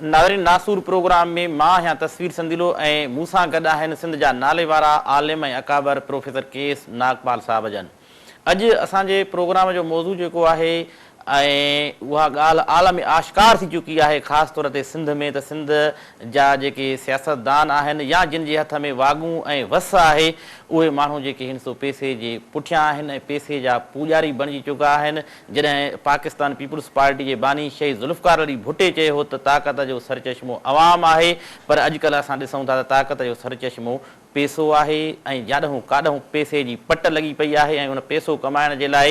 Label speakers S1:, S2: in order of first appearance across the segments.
S1: ناظرين ناسور پروگرام ۾ مان آهيان تصوير سنديلو ۽ مون سان گڏ آهن سنڌ جا ناليوارا عالم ۽ اڪابر پروفيسر ڪي ايس ناگپال صاحب جن. اڄ اسان جي پروگرام جو موضوع جيڪو آهي ۽ اها ڳالهه عالم آشڪار ٿي چڪي آهي خاص طور تي سنڌ ۾ ته سنڌ جا جيڪي سياستدان آهن يا جن جي هٿ ۾ واڳون ۽ وس آهي اهي ماڻهو جيڪي هن سو پيسي جي پٺيان آهن ۽ پيسي جا پوڄاري بڻجي چڪا آهن. جڏهن پاڪستان پيپلز پارٽي جي باني شهيد ذوالفقار علي ڀٽي چيو هو ته طاقت جو سرچشمو عوام آهي پر اڄڪلهه اسان ڏسون ٿا ته طاقت جو سرچشمو پيسو آهي ۽ جاڏهون ڪاڏهون پيسي جي پٽ لڳي پئي آهي ۽ ان پيسو ڪمائڻ جي لاء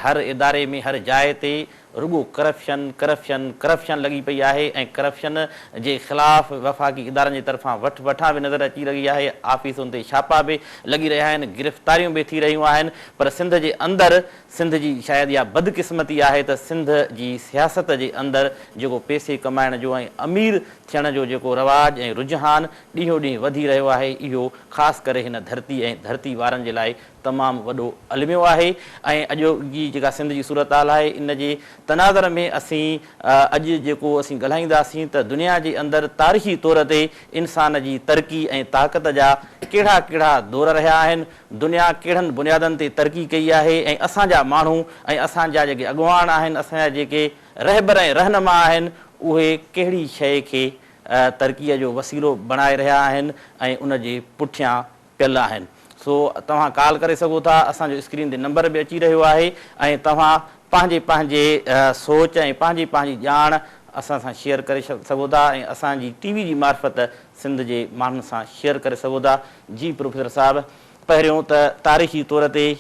S1: هر اداري ۾ هر جاء تي رڳو ڪرپشن ڪرپشن ڪرپشن لڳي پئي آهي ۽ ڪرپشن جي خلاف وفاقي ادارن جي طرفان وٺ وٺان به نظر اچي رهي آهي، آفيسن تي ڇاپا به لڳي رهيا آهن، گرفتاريون به ٿي رهيون آهن پر سنڌ جي اندر سنڌ جي شايد اها بدقسمتي آهي ته سنڌ جي سياست جي اندر جيڪو پيسي ڪمائڻ جو ۽ امير ٿيڻ جو جيڪو رواج ۽ رجحان ڏينهون ڏينهن وڌي رهيو آهي اهو خاص ڪري هن ڌرتي ۽ ڌرتي وارن جي لاء تمام وڏو الميو آهي ۽ اڄوڪي جيڪا سنڌ جي صورتحال آهي ان جي تناظر ۾ اسين اڄ جيڪو اسين ڳالهائينداسين ته دنيا جي اندر تاريخي طور تي انسان جي ترقي ۽ طاقت جا ڪهڙا ڪهڙا دور رهيا آهن، دنيا ڪهڙن بنيادن تي ترقي ڪئي آهي ۽ اسان جا ماڻهو ۽ اسان جا جيڪي اڳواڻ آهن، اسان جا جيڪي رهبر ۽ رهنما آهن اهي ڪهڙي شيء کي ترقي جو وسيلو بڻائي رهيا آهن ۽ ان جي پٺيان پيل آهن سو توهان ڪال ڪري سگهو ٿا اسان جو اسڪرين تي نمبر به اچي رهيو آهي ۽ توهان پنهنجي پنهنجي سوچ ۽ پنهنجي پنهنجي ڄاڻ اسان سان شيئر ڪري سگهو ٿا ۽ اسان جي ٽي وي جي معرفت سنڌ جي ماڻهن سان شيئر ڪري سگهو ٿا جي پروفيسر صاحب پهريون ته تاريخي طور تي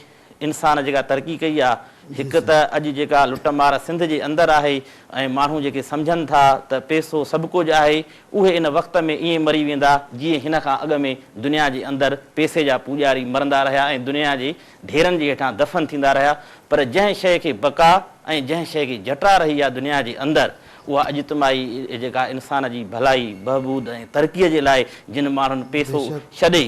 S1: انسان جيڪا ترقي ڪئي آ، هڪ ته اڄ جيڪا لٽ مار سنڌ جي اندر آهي ۽ ماڻهو جيڪي سمجهن ٿا ته پيسو سڀ ڪجهه آهي، اهي ان وقت ۾ ائين مري ويندا جيئن هن کان اڳ ۾ دنيا جي اندر پيسي جا پوڄاري مرندا رهيا ۽ دنيا جي ڍيرن جي هيٺان دفن ٿيندا رهيا پر جنهن شيء کي بقا ۽ جنهن شيء کي جٽا رهي آ دنيا جي اندر اها اجتماعي جيڪا انسان جي ڀلائي، بهبود ۽ ترقيء جي لاء جن ماڻهن پيسو ڇڏي،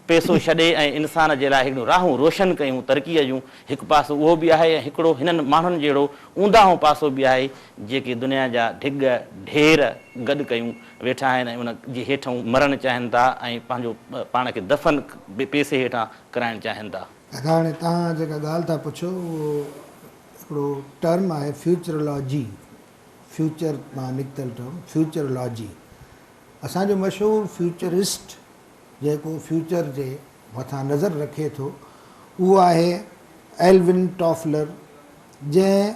S1: پيسو ڇڏي ۽ انسان جي لاء هڪڙيون راهون روشن ڪيون ترقيء جون، هڪ پاسو اهو به آهي ۽ هڪڙو هنن ماڻهن جهڙو اونداهون پاسو به آهي، جيڪي دنيا جا ڍڳ ڍير گڏ ڪيون ويٺا آهن ۽ ان جي هيٺئون مرڻ چاهين ٿا ۽ پنهنجو پاڻ کي دفن به پيسي هيٺان ڪرائڻ چاهين ٿا.
S2: ادا هاڻي توهان جيڪا ڳالهه ٿا پڇو اهو هڪڙو ٽرم آهي فيوچرلاجي، فيوچر مان نڪتل ٽرم فيوچرلاجي. اسان جو مشهور فيوچرسٽ جيڪو فيوچر جي مٿان نظر رکي ٿو اهو آهي ايلون ٽافلر جنهن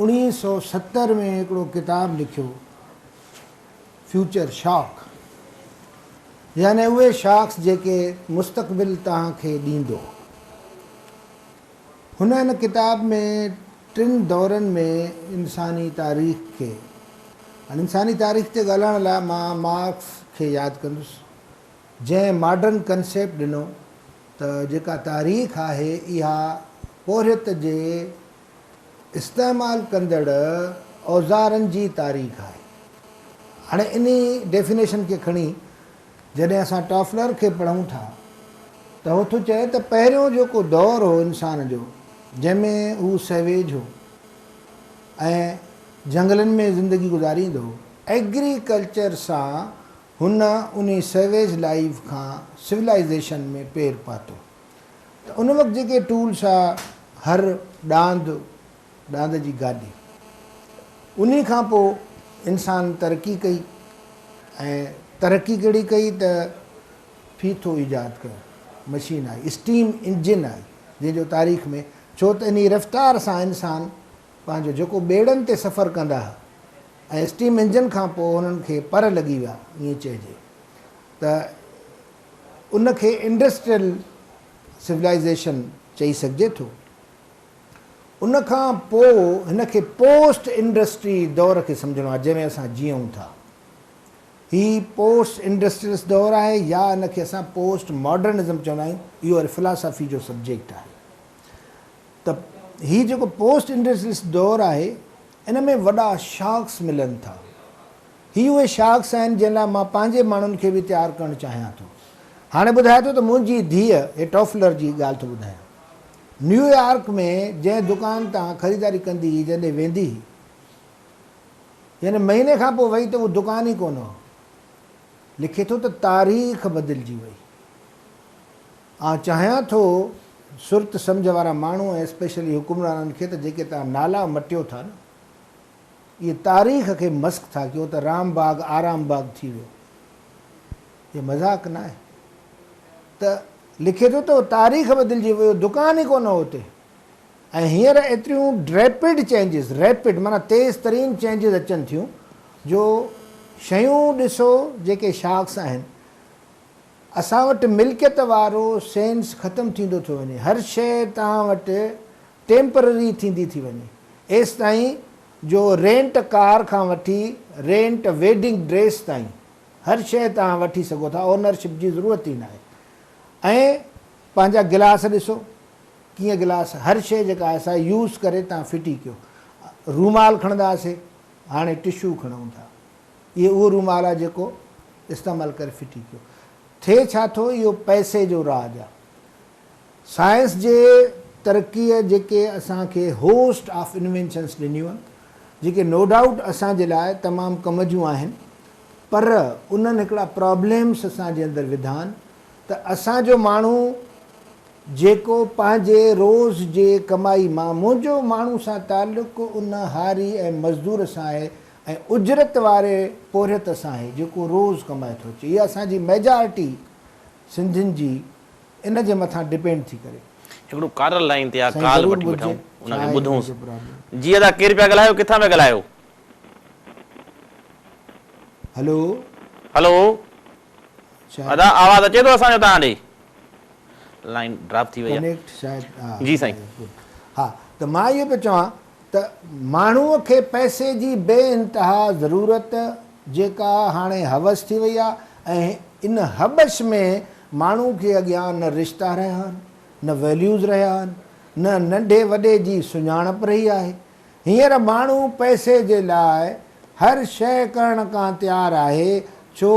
S2: 1970 ۾ هڪڙو ڪتاب لکيو فيوچر شاڪ يعني اهي شاڪس جيڪي مستقبل توهان کي ڏيندو. هن ان ڪتاب ۾ ٽن دورن ۾ انساني تاريخ کي هاڻي انساني تاريخ تي ڳالهائڻ لاء مان مارڪس کي ياد ڪندس جنهن ماڊرن ڪنسيپٽ ڏنو ته جيڪا تاريخ آهي اها پورهيت جي استعمال ڪندڙ اوزارن جي تاريخ آهي. هاڻي انهي ڊيفينيشن کي کڻي جڏهن اسان ٽافلر کي پڙهون ٿا ته هو ٿو چئي ته پهريون جيڪو دور هو انسان جو جنهن ۾ هو سيويج هو ۽ جهنگلن ۾ زندگي گذاريندو هو، ايگريڪلچر سان هن انهي سيويج لائيف کان سولائيزيشن ۾ پير پاتو ته ان وقت جيڪي ٽولس ها هر ڏاند، ڏاند جي گاڏي. انهي کان پوء انسان ترقي ڪئي ۽ ترقي ڪهڙي ڪئي ته ڦيٿو ايجاد ڪيو، مشين آئي، اسٽيم انجن آئي جنهن جو تاريخ ۾ ڇو ته انهي رفتار سان انسان پنهنجو جيڪو ٻيڙن تي سفر ڪندا ها ۽ اسٽيم انجن کان پوء انهن کي پر لڳي ويا ائين چئجي ته ان کي انڊسٽريل سولائيزيشن چئي سگهجي ٿو. ان کان پوء هن کي پوسٽ انڊسٽري دور کي سمجهڻو آهي جنهن ۾ اسان جيئون ٿا. هي پوسٽ انڊسٽريلسٽ دور آهي يا ان کي اسان پوسٽ ماڊرنزم چوندا آهيون. اهو وري فلاسافي جو سبجيڪٽ آهي ته هي جيڪو پوسٽ انڊسٽريلسٽ دور آهي ان ۾ وڏا شاڪس ملن ٿا. هي اهي شاڪس آهن جنهن لاء مان پنهنجي ماڻهن کي به تيار ڪرڻ چاهيان ٿو. هاڻي ٻڌائي ٿو ته منهنجي ڌيء، هي ٽوفلر جي ڳالهه ٿو ٻڌايان، نيويارڪ ۾ جنهن دڪان تان خريداري ڪندي هئي جنهن ڏي ويندي هئي، يعني مهيني کان پوء وئي ته اهو دڪان ئي ڪونه هو. لکي ٿو ته تاريخ بدلجي وئي. آئون چاهيان ٿو سرت سمجهه وارا ماڻهو ۽ اسپيشلي حڪمرانن کي ته جيڪي توهان نالا مٽيو ٿا نه اهي تاريخ کي مسخ ٿا ڪيو ته رام باغ آرام باغ ٿي ويو. اهو مذاق ناهي ته لکي ٿو ته تاريخ بدلجي ويو دڪان ئي ڪونه هو اتي. ۽ هينئر ايتريون ڊريپڊ چينجز، ريپڊ معنيٰ تيز ترين چينجز اچن ٿيون جو شيون ڏسو جيڪي شاڪس آهن اسان وٽ ملڪيت وارو سينس ختم ٿيندو ٿو وڃي هر شيء توهان وٽ ٽيمپرري ٿيندي ٿي وڃي ايستائين جو رينٽ ڪار کان وٺي رينٽ ويڊنگ ڊريس تائين هر شيء توهان وٺي سگهو ٿا اونرشپ جي ضرورت ئي ناهي ۽ پنهنجا گلاس ڏسو ڪيئن گلاس هر شيء جيڪا آهي سا يوز ڪري تان ڦٽي ڪيو. رومال کڻندا هئاسي هاڻي ٽشو کڻون ٿا. اهي اهو رومال آهي جيڪو استعمال ڪري ڦٽي ڪيو. ٿئي ڇا ٿو اهو پئسي جو راڄ آهي. سائنس جي ترقيء جيڪي اسان کي هوسٽ آف انوينشنس ڏنيون آهن جيڪي نو ڊائوٽ اسان جي لاء تمام ڪم جون آهن پر انهن هڪڙا پرابليمس اسان جي اندر وڌا آهن ته اسان جو ماڻهو جيڪو پنهنجي روز جي ڪمائي مان منهنجو ماڻهو سان تعلق ان هاري ۽ مزدور سان آهي ۽ اجرت واري پورهيت سان آهي جيڪو روز ڪمائي ٿو اچي اها اسان جي ميجارٽي سنڌين جي ان جي مٿان ڊپينڊ ٿي ڪري.
S1: هڪڙو ڪالر لائين تي آ
S2: سائين
S1: ڪال
S2: ضرور
S1: وٺي
S2: ٻڌجي
S1: وٺون
S2: ڇا
S1: ان کي
S2: آهي هن
S1: ٻڌونس
S2: جو پرابلم.
S1: جي ادا ڪير پيا ڳالهايو ڪٿان پيا ڳالهايو.
S2: هلو.
S1: هلو.
S2: شايد
S1: ادا آواز اچي ٿو اسان جو توهان ڏي لائين ڊراپ ٿي وئي آ
S2: ڪنيڪٽ شايد ها
S1: جي سائين.
S2: گڊ ها ته مان اهو پيو چوان ته ماڻهو کي پئسي جي بي انتها ضرورت جيڪا هاڻي هوس ٿي وئي آ ۽ ان هٻش ۾ ماڻهو کي اڳيان نه رشتا رهيا آهن نه ويليوز رهيا آهن نه ننڍي وڏي جي سڃاڻپ رهي آهي هينئر ماڻهو پئسي جي لاء هر شيء ڪرڻ ڪان تيار آهي ڇو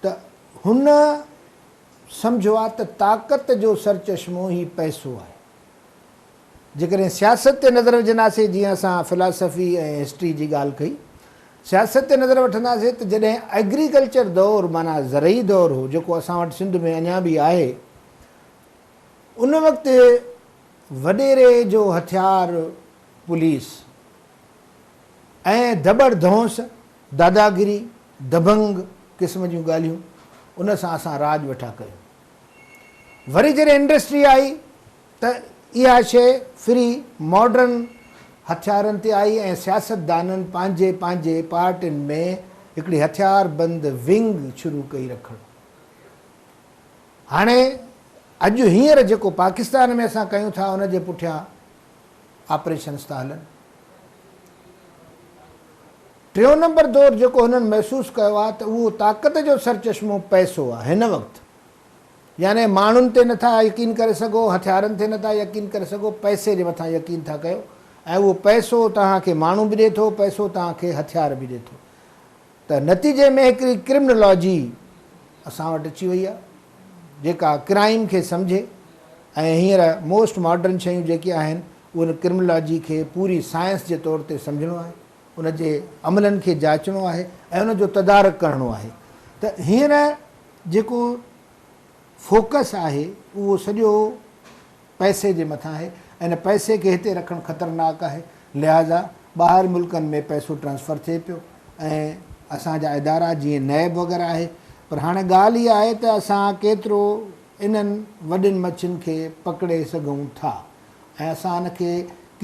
S2: ته هن سمجهيو آهي ته طاقت جو سرچشمو هي پئسو آهي. جيڪڏهن سياست تي نظر وجهنداسين جيئن اسان فلاسافي ۽ هسٽري جي ڳالهه ڪئي، سياست تي نظر وٺنداسين ته جڏهن ايگريڪلچر دور معنيٰ زرعي دور هو جيڪو اسان وٽ سنڌ ۾ اڃا به آهي ان وقت وڏيري جو هٿيار پوليس ۽ ڌٻڙ ڌونس داداگيري، دبنگ قسم جون ڳالهيون ان سان اسان راڄ ويٺا ڪيون. وري جڏهن انڊسٽري آئي ته اها شيء ڦري ماڊرن هٿيارن تي آئي ۽ سياستدانن پنهنجي پنهنجي پارٽين ۾ هڪڙي هٿياربند ونگ شروع ڪئي رکڻ. هاڻي اڄ هينئر جيڪو پاڪستان ۾ اسان ڪيون ٿا ان جي پٺيان آپريشنس ٿا هلن. ٽيون نمبر دور جيڪو هنن محسوس ڪيو آهي ته اهو طاقت جو سرچشمو پئسو آهي هن وقت يعني ماڻهن تي نٿا يقين ڪري سگهو، هٿيارن تي نٿا يقين ڪري سگهو، پئسي جي مٿان يقين ٿا ڪيو ۽ اهو پئسو توهان کي ماڻهو به ڏي ٿو، پئسو توهان کي هٿيار به ڏي ٿو ته نتيجي ۾ هڪڙي ڪرمنالاجي اسان وٽ اچي وئي آهي جيڪا ڪرائيم کي سمجهي ۽ هينئر موسٽ ماڊرن شيون جيڪي آهن اهي ان ڪرمنالاجي کي پوري سائنس جي طور تي سمجهڻو آهي. ان جي عملن کي جاچڻو آهي ۽ ان جو تدارڪ ڪرڻو آهي ته هينئر جيڪو فوڪس آهي اهو سڄو پئسي جي مٿان آهي ۽ ان پئسي کي هتي رکڻ خطرناڪ آهي لهٰذا ٻاهر ملڪن ۾ پئسو ٽرانسفر ٿئي پيو ۽ اسان جا ادارا جيئن نيب وغيره آهي پر هاڻي ڳالهه اها آهي ته اسان ڪيترو انهن وڏين مڇين کي پڪڙي سگهون ٿا ۽ اسان ان کي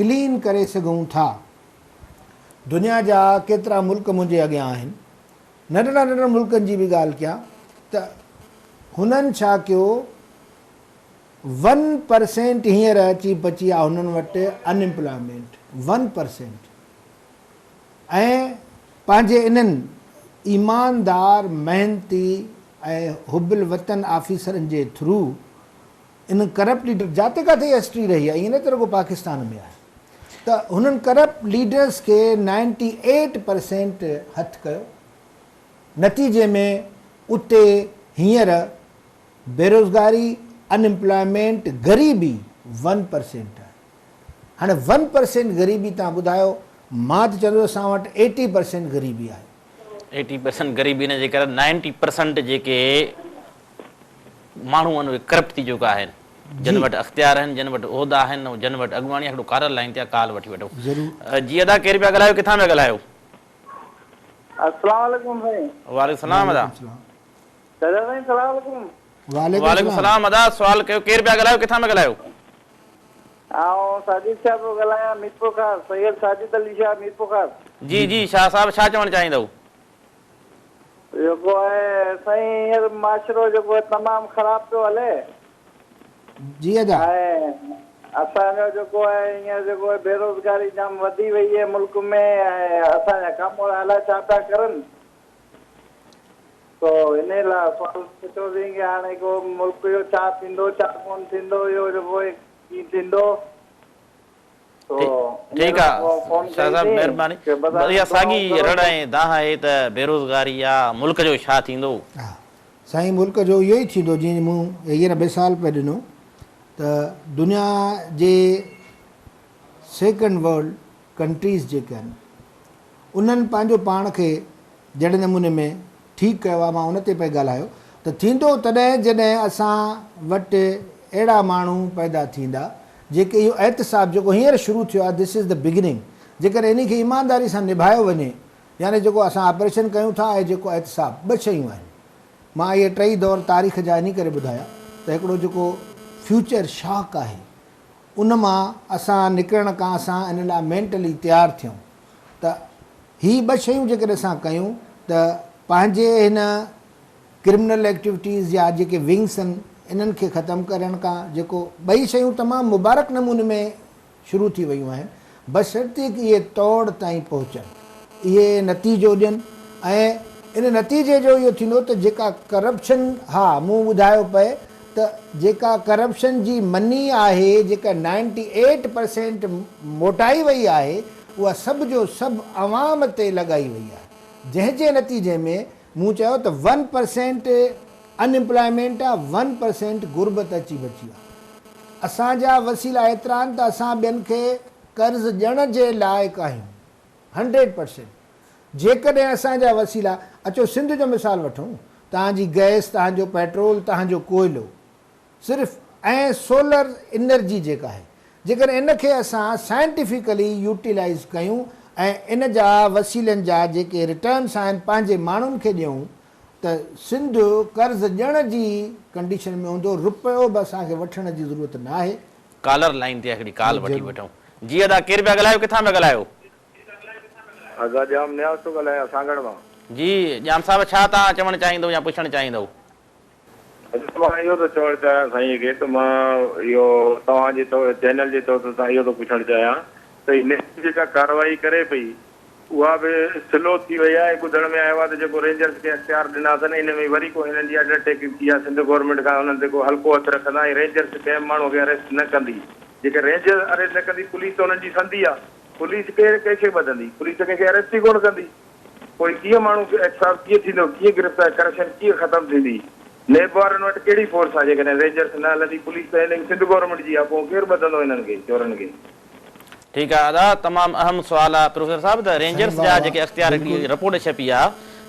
S2: ڪلين ڪري سگهون ٿا. دنيا جا ڪيترا ملڪ منهنجي اڳيان آهن. ننڍڙا ننڍڙن ملڪن جي به ڳالهه ڪيان ته هنن ڇا ڪيو ون پرسينٽ هينئر اچي پچي آ هنن وٽ ان امپلائمينٽ ون پرسينٽ ۽ پنهنجي انهن ايماندار محنتي ۽ حب الوطن آفيسرن جي ٿرو انهن ڪرپٽ ليڊر جاتي ڪاٿي اها هسٽري رهي آهي ائين نه ته رڳو پاڪستان ۾ آهي ته هنن ڪرپٽ ليڊرس کي نائنٽي ايٽ پرسينٽ هٿ ڪيو نتيجي ۾ اتي هينئر بيروزگاري ان امپلائمينٽ غريبي ون پرسينٽ آهي هاڻي ون پرسينٽ غريبي توهان ٻڌايو مان ته چوندس اسان وٽ ايٽي پرسينٽ غريبي آهي.
S1: ايٽي پرسنٽ غريبي ان جي ڪري نائنٽي پرسنٽ جيڪي ماڻهو آهن اهي ڪرپٽ ٿي چڪا آهن جن وٽ اختيار آهن جن وٽ عهدا آهن ۽ جن وٽ اڳواڻي آهي. هڪڙو ڪالر لائين تي آهي ڪال وٺي وٺو.
S2: ضرور.
S1: جي ادا ڪير پيا ڳالهايو ڪٿان پيا ڳالهايو.
S3: السلام عليڪم سائين.
S1: وعليڪم السلام ادا.
S3: دادا سائين سلام عليڪم.
S1: وعليڪم السلام ادا سوال ڪيو ڪير پيا ڳالهايو ڪٿان پيا ڳالهايو.
S3: آئون ساجد شاهه پيو ڳالهايان ميرپورخاص سيد ساجد علي شاهه ميرپورخاص.
S1: جي جي شاهه صاحب ڇا چوڻ چاهيندؤ.
S3: جيڪو آهي سائين هينئر معاشرو جيڪو آهي تمام خراب پيو هلي.
S2: جي ادا.
S3: ۽ اسان جو جيڪو آهي هينئر جيڪو آهي بيروزگاري جام وڌي وئي آهي ملڪ ۾ ۽ اسان جا ڪامورا الائي ڇا پيا ڪرن. سو انهي لاء سوال پڇيوسين ڪي هاڻي ڪو ملڪ جو ڇا ٿيندو ڇا ڪون ٿيندو اهو جيڪو آهي ڪيئن ٿيندو. سو انهي
S1: ٺيڪ
S3: لاء
S1: آ
S3: فون
S1: شاهه صاحب
S3: ڪئي سين
S1: مهرباني
S3: ڪي
S1: بس
S3: بس
S1: اها ساڳي
S3: دعائون ڪرو
S1: رڙ
S3: ته.
S1: ۽ دانهن آهي ته بيروزگاري آ ملڪ جو ڇا ٿيندو.
S2: ها سائين ملڪ جو اهو ئي ٿيندو جيئن مون هينئر مثال پئي ڏنو ته دنيا جي سيڪنڊ ورلڊ ڪنٽريز جيڪي آهن انهن پنهنجو پاڻ کي جهڙي نموني ۾ ٺيڪ ڪيو آهي مان ان تي پئي ڳالهايو ته ٿيندو تڏهن جڏهن اسان وٽ اهڙا ماڻهو پيدا ٿيندا جيڪي اهو احتساب جيڪو هينئر شروع ٿيو آهي This is the beginning جيڪڏهن انهي کي ايمانداري سان نڀايو وڃي يعني جيڪو اسان آپريشن ڪيون ٿا ۽ جيڪو احتساب ٻه شيون آهن مان اهي ٽئي دور تاريخ جا انهي ڪري ٻڌايا ته هڪڙو جيڪو فيوچر شاڪ آهي ان مان اسان نڪرڻ کان اسان ان لاء مينٽلي تيار ٿيون ته هي ٻه شيون جيڪڏهن اسان ڪيون ته پنهنجي هن ڪرمنل ايڪٽيوٽيز يا جيڪي ونگس آهن انهن کي ختم ڪرڻ کان جيڪو ٻئي شيون تمام مبارڪ نموني ۾ شروع ٿي ويون آهن بشرطيڪ اهي توڙ تائين پهچن اهي نتيجو ڏين ۽ ان نتيجي جو اهو ٿيندو ته جيڪا ڪرپشن ها مون ٻڌايو پئي ته جيڪا ڪرپشن جي مني آهي جيڪا نائنٽي ايٽ پرسينٽ موٽائي وئي آهي اها سڀ جو سڀ عوام تي لڳائي وئي آهي جنهن جي نتيجي ۾ مون چيو ته ون پرسينٽ ان امپلائمينٽ آ ون پرسينٽ غربت اچي بچي آ اسان جا وسيلا ايترا آهن ته اسان ٻين کي قرض ڏيڻ جي لائق آهيون هنڊريڊ پرسينٽ جيڪڏهن اسان جا وسيلا، اچو سنڌ جو مثال وٺون، توهان جي گئس، توهان جو پيٽرول، توهان جو ڪوئلو، صرف ۽ سولر انرجي جيڪا آهي، جيڪڏهن ان کي اسان سائنٽيفڪلي يوٽيلائيز ڪيون ۽ ان جا وسيلن جا جيڪي رٽرنس آهن پنهنجي ماڻهن کي ڏيون ته سنڌ قرض ڏيڻ جي ڪنڊيشن ۾ هوندو، رپيو به اسان کي وٺڻ جي ضرورت ناهي.
S1: ڪالر لائين تي هڪڙي ڪال وٺي وٺون. جي ادا ڪير پيا ڳالهايو ڪٿان پيا ڳالهايو.
S4: ادا ڄام نياز ٿو ڳالهايان سانگهڙ مان.
S1: جي ڄام صاحب ڇا توهان چوڻ چاهيندؤ يا پڇڻ چاهيندؤ.
S4: ادا مان اهو ٿو چوڻ چاهيان سائين کي ته مان اهو توهان جي چينل جي طور تان اهو ٿو پڇڻ چاهيان ته هي نيب جيڪا ڪارروائي ڪري پئي اها به سلو ٿي وئي آهي ۽ ٻڌڻ ۾ آيو آهي ته جيڪو رينجرز کي اختيار ڏنا اٿن ان ۾ وري ڪو هنن جي انڊر ٽيڪنگ ٿي آهي سنڌ گورنمينٽ کان انهن تي ڪو هلڪو هٿ رکندا ۽ رينجرز ڪنهن به ماڻهو کي اريسٽ نه ڪندي جيڪي رينجرز اريسٽ نه ڪندي پوليس ته انهن جي سندي آهي پوليس ڪير ڪنهن کي ٻڌندي؟ پوليس ته ڪنهن کي اريسٽ ئي ڪونه ڪندي. پوء ڪيئن ماڻهو کي احتساب ڪيئن ٿيندو؟ ڪيئن گرفتار ڪرپشن ڪيئن ختم ٿيندي؟ نيب وارن وٽ ڪهڙي فورس آهي جيڪڏهن رينجرس نه هلندي پوليس ته هن سنڌ گورنمينٽ جي آهي پوء ڪير ٻڌندو هنن کي چورن کي.
S1: ٺيڪ آ ادا تمام اهم سوال آ پروفيسر صاحب ته
S2: سائين
S1: رينجرس
S2: واھ
S1: جا
S2: واھ
S1: جيڪي اختيار هڪڙي
S2: بلڪل.
S1: رپورٽ ڇپي آ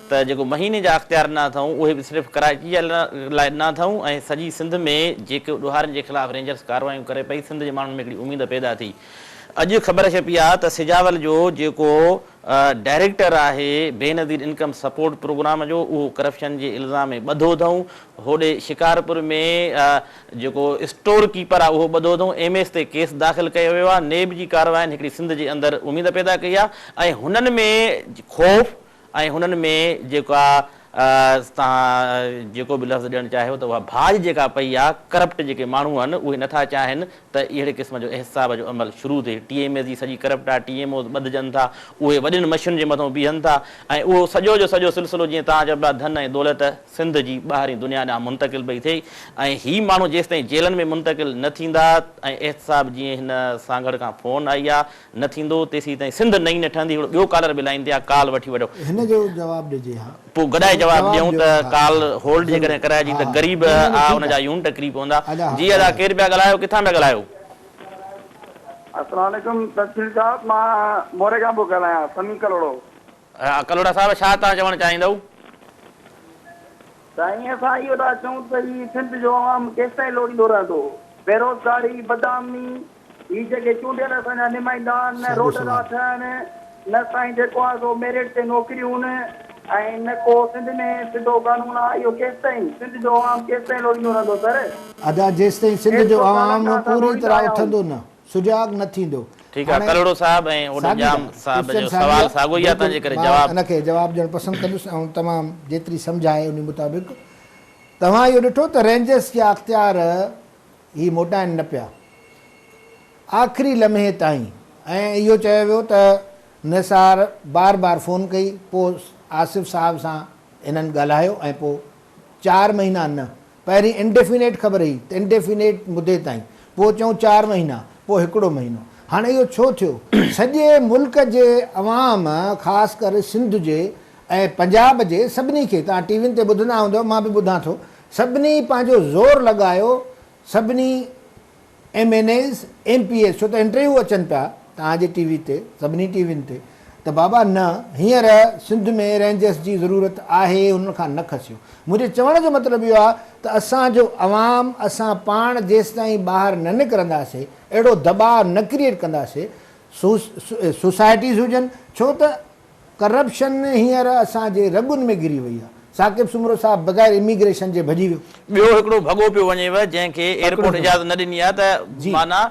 S1: ته جيڪو مهيني جا اختيار ڏنا اٿئون اهي به صرف ڪراچي جي لاء ڏنا اٿئون ۽ سڄي سنڌ ۾ جيڪي ڏوهارين جي خلاف رينجرس ڪارروايون ڪري پئي سنڌ جي ماڻهن ۾ هڪڙي اميد پيدا ٿي اڄ خبر ڇپي آ ته سجاول جو جيڪو ڊائريڪٽر آهي بينظير انڪم سپورٽ پروگرام جو اهو ڪرپشن جي الزام ۾ ٻڌو اٿئون هوڏي شڪارپور ۾ جيڪو اسٽور ڪيپر آ اهو ٻڌو اٿئون ايم ايس تي ڪيس داخل ڪيو ويو آ نيب جي ڪاررواين هڪڙي سنڌ جي اندر اميد پيدا ڪئي آ ۽ هنن ۾ خوف ۽ هنن ۾ جيڪا توهان جيڪو به لفظ ڏيڻ چاهيو ته اها ڀاڄ جيڪا پئي آ، ڪرپٽ جيڪي ماڻهو آهن اهي نٿا چاهين ته اهڙي قسم جو احتساب جو عمل شروع ٿئي. ٽي ايم ايز جي سڄي ڪرپٽ آ، ٽي ايم اوز ٻڌجن ٿا، اهي وڏين مشين جي مٿئون بيهن ٿا ۽ اهو سڄو جو سڄو سلسلو جيئن توهان چئو پيا ڌن ۽ دولت سنڌ جي ٻاهرين دنيا ڏانهن منتقل پئي ٿئي ۽ هي ماڻهو جيستائين جيلن ۾ منتقل نه ٿيندا ۽ احتساب جيئن هن سانگهڙ کان فون آئي آ نه ٿيندو تيسين تائين سنڌ نئين نه ٺهندي هڪڙو ٻيو ڪالر به لائين تي آ ڪال وٺي وٺو.
S2: هن جو جواب ڏجي ها.
S1: پوء گڏائي جواب
S2: جواب
S1: ڏيون
S2: ڏيو
S1: ته
S2: ها
S1: ڪال
S2: ها
S1: هولڊ
S2: ضرور
S1: جيڪڏهن ڪرائجي
S2: ها
S1: ته
S2: ها
S1: غريب
S2: نه نه
S1: آ
S2: ٺيڪ
S1: ان
S2: آ
S1: جا يونٽ ڪري پوندا
S2: ادا ها
S1: جي ادا
S2: ادا.
S1: ڪير پيا ڳالهايو ڪٿان پيا ڳالهايو.
S3: السلام عليڪم تفصيل صاحب مان موري کان پيو ڳالهايان سميع ڪلهوڙو.
S1: ها ڪلهوڙا صاحب ڇا توهان چوڻ چاهيندؤ؟
S3: سائين اسان اهو ٿا چئون ته هي سنڌ جو عوام ڪيستائين لوڙيندو رهندو؟ بيروزگاري، بدامني، هي جيڪي چونڊيل اسان جا نمائندا آهن نه
S2: ساڳيو
S3: روڊ ٿا
S2: سوال.
S3: ٺهن نه سائين جيڪو آهي سو ميرٽ تي نوڪريون ۽ نه ڪو سنڌ ۾ سڌو قانون آهي اهو ڪيستائين سنڌ جو عوام ڪيستائين لوڙيندو رهندو سر؟
S2: ادا جيستائين سنڌ جو
S3: 150 سالن
S2: عوام
S3: کان اسان
S2: پوري
S3: لوڙيندا
S2: طرح
S3: آيا آهيون.
S2: اٿندو نه سجاڳ نه ٿيندو
S1: ٺيڪ آ
S2: هاڻي
S1: ڪلهوڙو صاحب ۽ اوڏو
S2: ساڳي
S1: ڄام
S2: ڳالهه
S1: صاحب
S2: ڪوئسچن
S1: جو
S2: ساڳي
S1: سوال
S2: آ
S1: ساڳو ئي آ
S2: بلڪل
S1: تنهنجي ڪري
S2: مان
S1: جواب.
S2: ان کي جواب ڏيڻ پسند ڪندس ۽ تمام جيتري سمجهه آهي انهي مطابق توهان اهو ڏٺو ته رينجرس جا اختيار هي موٽائن نه پيا آخري لمحي تائين ۽ اهو چيو ويو ته نثار بار بار فون ڪئي پوء آصف صاحب سان هنن ڳالهايو ۽ پوء چار مهينا نه پهرين انڊيفينيٽ خبر هئي ته انڊيفينيٽ مدي تائين پوء چئون چار مهينا پوء هڪڙو مهينو هاڻي اهو ڇو ٿيو سڄي ملڪ جي عوام خاص ڪري سنڌ جي ۽ پنجاب جي سڀني کي توهان ٽي وين تي ٻڌندا هوندؤ مان به ٻڌان ٿو سڀني پنهنجو زور لڳايو سڀني M N As M P As ڇو ته انٽرويو اچن پيا توهان جي ٽي وي تي سڀني ٽي وين تي ته بابا نه هينئر سنڌ ۾ رينجرس جي ضرورت آهي انهن کان نه کسيو منهنجي چوڻ جو مطلب اهو آهي ته اسان جو عوام اسان پاڻ جيستائين ٻاهر نه نڪرنداسي اهڙو دٻاء نه ڪريئيٽ ڪنداسي سوسائٽيز هجن ڇو ته ڪرپشن هينئر اسان جي رڳن ۾ گهري وئي آهي. ثاقب سومرو صاحب بغير اميگريشن جي ڀڄي ويو.
S1: ٻيو هڪڙو ڀڳو پيو وڃيو جنهن کي ايئرپورٽ اجازت نه ڏني آهي ته معنيٰ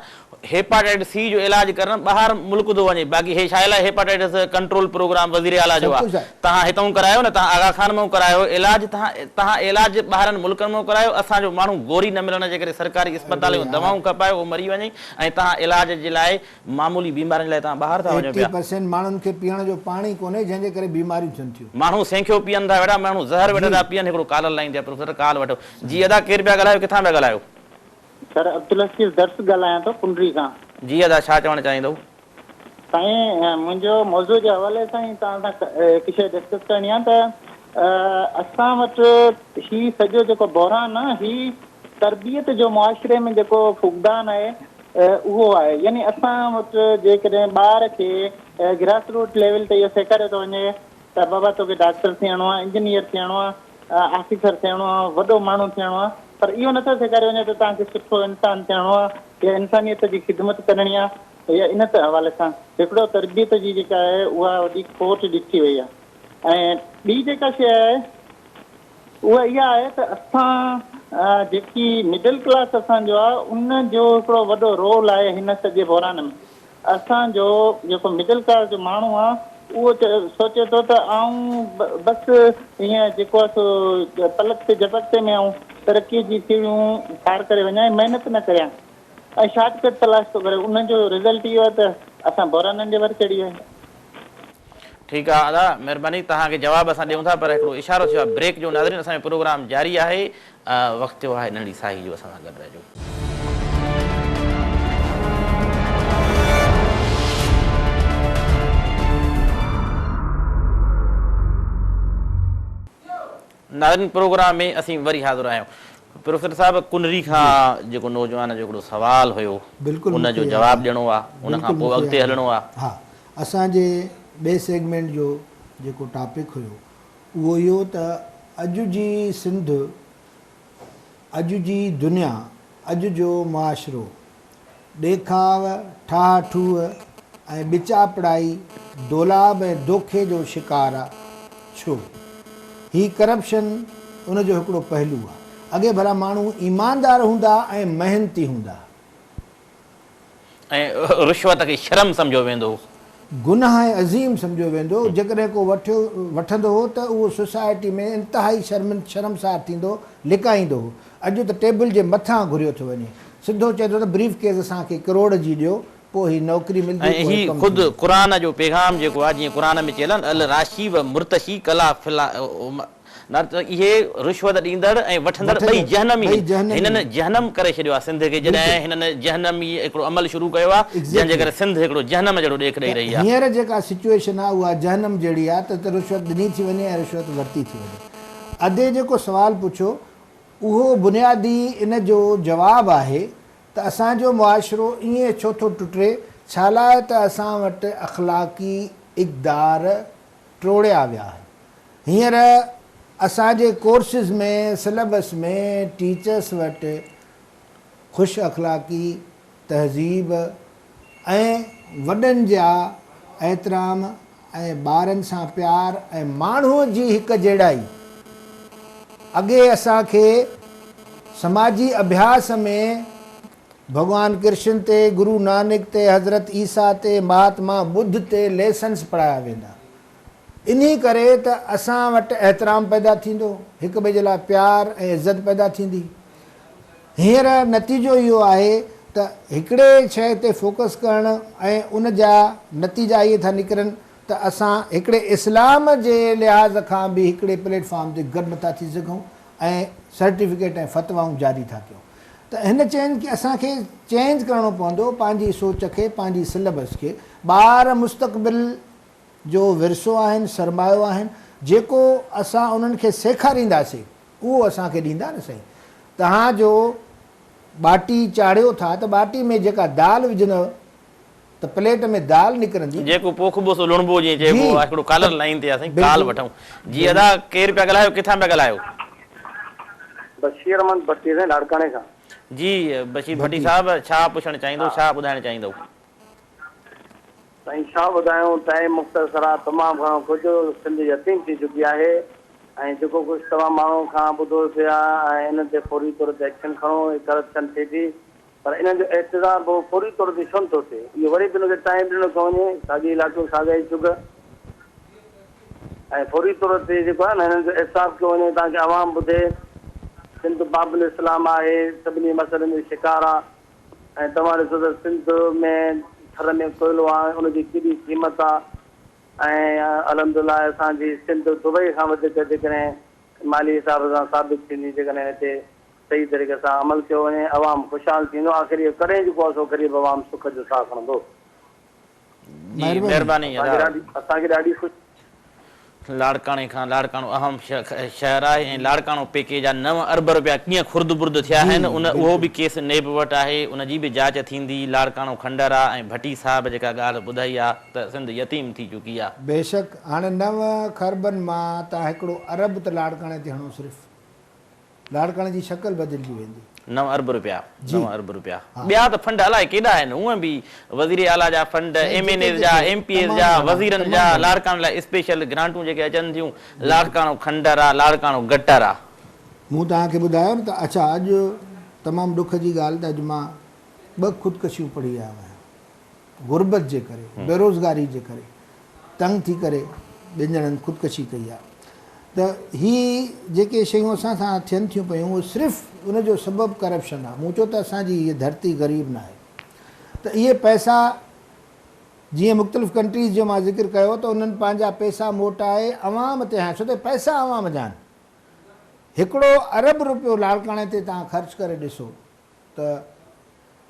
S1: هيپاٽائٽس سي جو علاج ڪرڻ ٻاهر ملڪ ٿو وڃي باقي هي ڇا لاء هيپاٽائٽس ڪنٽرول پروگرام وزير اعليٰ جو آهي تهان هتئون ڪرايو نه تهان آغا خان مئون ڪرايو علاج تهان تهان علاج ٻاهرن ملڪن مئون ڪرايو اسان جو ماڻهو گوري نه ملڻ جي ڪري سرڪاري اسپتالن جون دوائون کپايو اهو مري وڃي ۽ تهان علاج جي لاء معمولي بيمارين لاء توهان ٻاهر ٿا وڃو
S2: ايٽي
S1: پيا.
S2: پرسينٽ ماڻهن کي پيئڻ جو پاڻي ڪونهي جنهن جي ڪري بيماريون ٿين ٿيون.
S1: ماڻهو سينکيو پيئن ٿا ويٺا ماڻهو زهر ويٺا ٿا پيئن هڪڙو ڪالر لائين تي آ پروفيسر ڪال وٺو جي ادا ڪير پيا ڳالهايو ڪٿان پيا ڳالهايو.
S5: سر عبدالحفيظ درس ڳالهايان ٿو ڪنري کان.
S1: جي ادا ڇا چوڻ چاهيندؤ.
S5: سائين منهنجو موضوع جي حوالي سان ئي توهان سان هڪ شيء ڊسڪس ڪرڻي آهي ته اسان وٽ هي سڄو جيڪو بحران آهي هي تربيت جو معاشري ۾ جيڪو فقدان آهي اهو آهي يعني اسان وٽ جيڪڏهن ٻار کي گراس روٽ ليول تي اهو سيکاريو ٿو وڃي ته بابا توکي ڊاڪٽر ٿيڻو آهي انجنيئر ٿيڻو آهي آفيسر ٿيڻو آهي وڏو ماڻهو ٿيڻو آهي پر اهو نٿو سيکاريو وڃي ته توهان کي سٺو انسان ٿيڻو آهي يا انسانيت جي خدمت ڪرڻي آهي يا ان حوالي سان هڪڙو تربيت جي جيڪا آهي اها وڏي کوٽ ڏٺي وئي آهي ۽ ٻي جيڪا شيء آهي اها اها آهي ته اسان جيڪي مڊل ڪلاس اسان جو آهي ان جو هڪڙو وڏو رول آهي هن سڄي بحران ۾ اسان جو جيڪو مڊل ڪلاس جو ماڻهو آهي اهو سوچي ٿو ته آئون بس ائين جيڪو آهي سو پلڪ تي جهپڪتي ۾ آئون ترقي جي سيڙهيون پار ڪري وڃان ۽ محنت نه ڪريان ۽ شارٽ ڪٽ تلاش ٿو ڪري ان جو رزلٽ اهو آهي ته اسان بحرانن جي ور چڙهي ويا آهيون.
S1: ٺيڪ آ ادا مھرباني توھان کي جواب اسان ڏيون ٿا پر ھڪڙو اشارو ٿيو آ بريڪ جو ناظرين اسان جو پروگرام جاري آھي وقت ٿيو آھي ننڍڙي ساھي جو اسان سان گڏ رھجو. ناظرين پروگرام ۾ اسين وري حاضر آھيون پروفيسر صاحب ڪنري کان جيڪو نوجوان جو ھڪڙو سوال ھيو ان جو جواب ڏيڻو آ ان کان پوء اڳتي ھلڻو آ.
S2: ها اسان جي ٻئي سيگمينٽ جو جيڪو ٽاپڪ هيو اهو اهو ته اڄ جي سنڌ، اڄ جي دنيا، اڄ جو معاشرو ڏيکاء، ٺاهه ٺوهه ۽ ٻچاپڙائي، دولاب ۽ دوکي جو شڪار آ. ڇو؟ هي ڪرپشن ان جو هڪڙو پهلو آ. اڳي ڀلا ماڻهو ايماندار هوندا ۽ محنتي هوندا.
S1: ۽ رشوت کي شرم سمجهيو ويندو هو.
S2: گناهه عظيم سمجهيو ويندو هو. جيڪڏهن ڪو وٺيو وٺندو هو ته اهو سوسائٽي ۾ انتهائي شرمسار ٿيندو، لڪائيندو هو. اڄ ته ٽيبل جي مٿان گهريو ٿو وڃي. سڌو چئي ٿو ته بريف ڪيس اسان کي ڪروڙ جي ڏيو، پوء هي نوڪري ملندي،
S1: ۽
S2: پوء
S1: هي
S2: هي ڪم
S1: خود
S2: ٿيندو.
S1: قرآن جو پيغام جيڪو آهي جيئن قرآن ۾ چيل آهي نه الراشي و مرتشي ڪلا فلا نه ته اهي رشوت ڏيندڙ ۽ وٺندڙ ٻئي جهنمي آهن. هنن جهنم ڪري ڇڏيو آهي سنڌ کي جڏهن هنن جهنمي هڪڙو عمل شروع ڪيو آهي جنهن جي ڪري سنڌ هڪڙو جهنم جهڙو ڏيک ڏئي رهي آهي.
S2: هينئر جيڪا سچوئيشن آهي اها جهنم جهڙي آهي ته رشوت ڏني ٿي وڃي ۽ رشوت ورتي ٿي وڃي. ادي جيڪو سوال پڇيو اهو بنيادي ان جو جواب آهي ته اسان جو معاشرو ائين ڇو ٿو ٽٽي ڇالاء ته اسان وٽ اخلاقي اقدار ٽوڙيا ويا آهن. هينئر اسان جي ڪورسز ۾ سليبس ۾ ٽيچرس وٽ خوش اخلاقي، تهذيب ۽ وڏن جا احترام ۽ ٻارن سان پيار ۽ ماڻهوء جي هڪ جهڙائي اڳي اسان کي سماجي اڀياس ۾ ڀڳوان ڪرشن تي، گرو نانڪ تي، حضرت عيسيٰ تي، مهاتما ٻڌ تي ليسنس پڙهايا ويندا. انهي ڪري ته اسان وٽ احترام پيدا ٿيندو، هڪ ٻئي جي لاء پيار ۽ عزت پيدا ٿيندي. هينئر نتيجو اهو آهي ته هڪڙي شيء تي فوڪس ڪرڻ ۽ ان جا نتيجا اهي ٿا نڪرن ته اسان هڪڙي اسلام جي لحاظ کان به هڪڙي پليٽ فارم تي گڏ نٿا ٿي سگهون ۽ سرٽيفڪيٽ ۽ فتوائون جاري ٿا ڪيون ته هن چين کي اسان کي چينج ڪرڻو پوندو پنهنجي سوچ کي پنهنجي سليبس کي ٻار مستقبل جو ورثو آهن سرمايو آهن جيڪو اسان انهن کي سيکارينداسي اهو اسان کي ڏيندا نه سائين توهان جو ٻاٽي چاڙهيو ٿا ته ٻاٽي ۾ جيڪا دال وجهندؤ ته پليٽ ۾ دال نڪرندي.
S1: جيڪو پوکبو سو لڻبو جيئن چئبو آهي هڪڙو ڪالر لائين تي آ سائين ڪال وٺون جي ادا ڪير پيا ڳالهايو ڪٿان پيا ڳالهايو.
S3: بشير احمد ڀٽي سائين لاڙڪاڻي کان.
S1: جي بشير ڀٽي صاحب ڇا پڇڻ چاهيندو ڇا ٻڌائڻ چاهيندو.
S3: سائين ڇا ٻڌايون ٽائيم مختصر آ تمام گهڻو ڪجهه سنڌ يتيم ٿي چڪي آهي ۽ جيڪو ڪجهه توهان ماڻهن کان ٻڌو پيا ۽ انهن تي فوري طور تي ايڪشن کڻو هي ڪرپشن ٿئي ٿي پر انهن جو احتساب به فوري طور تي ڇو نٿو ٿئي اهو وري به ان کي ٽائيم ڏنو ٿو وڃي ساڳي لاٽون ساڳا ئي چگهه ۽ فوري طور تي جيڪو آهي نه هنن جو احتساب ڪيو وڃي تاڪه عوام ٻڌي سنڌ باب الاسلام آهي سڀني مسئلن جو شڪار آ ۽ توهان ڏسو ته سنڌ ۾ ٿر ۾ ڪوئلو آهي ان جي ڪيڏي قيمت آ ۽ الحمدلله اسان جي سنڌ دبئي کان وڌيڪ جيڪڏهن مالي حساب سان ثابت ٿيندي جيڪڏهن هتي صحيح طريقي سان عمل ڪيو وڃي عوام خوشحال ٿيندو آخر اهو ڪڏهن جيڪو آ سو غريب عوام سک جو ساهه کڻندو.
S1: جي مهرباني ادا.
S3: اسان کي ڏاڍي خوشي.
S1: لاڙڪاڻي کان لاڙڪاڻو اهم شهر آهي ۽ لاڙڪاڻو پيڪيج جا نو ارب رپيا ڪيئن خرد برد ٿيا آهن ان اهو به ڪيس نيب وٽ آهي ان جي به جاچ ٿيندي لاڙڪاڻو کنڊر آ ۽ ڀٽي صاحب جيڪا ڳالهه ٻڌائي آ ته سنڌ يتيم ٿي چڪي آ.
S2: بيشڪ هاڻي نو کربن مان تان هڪڙو ارب ته لاڙڪاڻي تي هڻو صرف. لاڙڪاڻي جي شڪل بدلجي ويندي.
S1: نو ارب رپيا نو ارب رپيا ٻيا ته فنڊ الائي ڪيڏا آهن هونئن به وزير اعليٰ جا فنڊ ايم اين ايز جا ايم پي ايز جا وزيرن جا لاڙڪاڻي لاء اسپيشل گرانٽون جيڪي اچن ٿيون لاڙڪاڻو کنڊر آ لاڙڪاڻو گٽر آ.
S2: مون توهان کي ٻڌايو نه ته اڇا اڄ تمام ڏک جي ڳالهه ته اڄ مان ٻه خودڪشيون پڙهي آيو آهيان. غربت جي ڪري، بيروزگاري جي ڪري تنگ ٿي ڪري ٻن ڄڻن خودڪشي ڪئي آهي ته هي جيڪي شيون اسان سان ٿين ٿيون پيون اهي صرف ان جو سبب ڪرپشن آهي. مون چيو ته اسان جي هيء ڌرتي غريب ناهي ته اهي پئسا جيئن مختلف ڪنٽريز جو مان ذڪر ڪيو ته انهن پنهنجا پئسا موٽائي عوام تي هنيا ڇو ته پئسا عوام جا آهن. هڪڙو ارب روپيو لاڙڪاڻي تي توهان خرچ ڪري ڏسو ته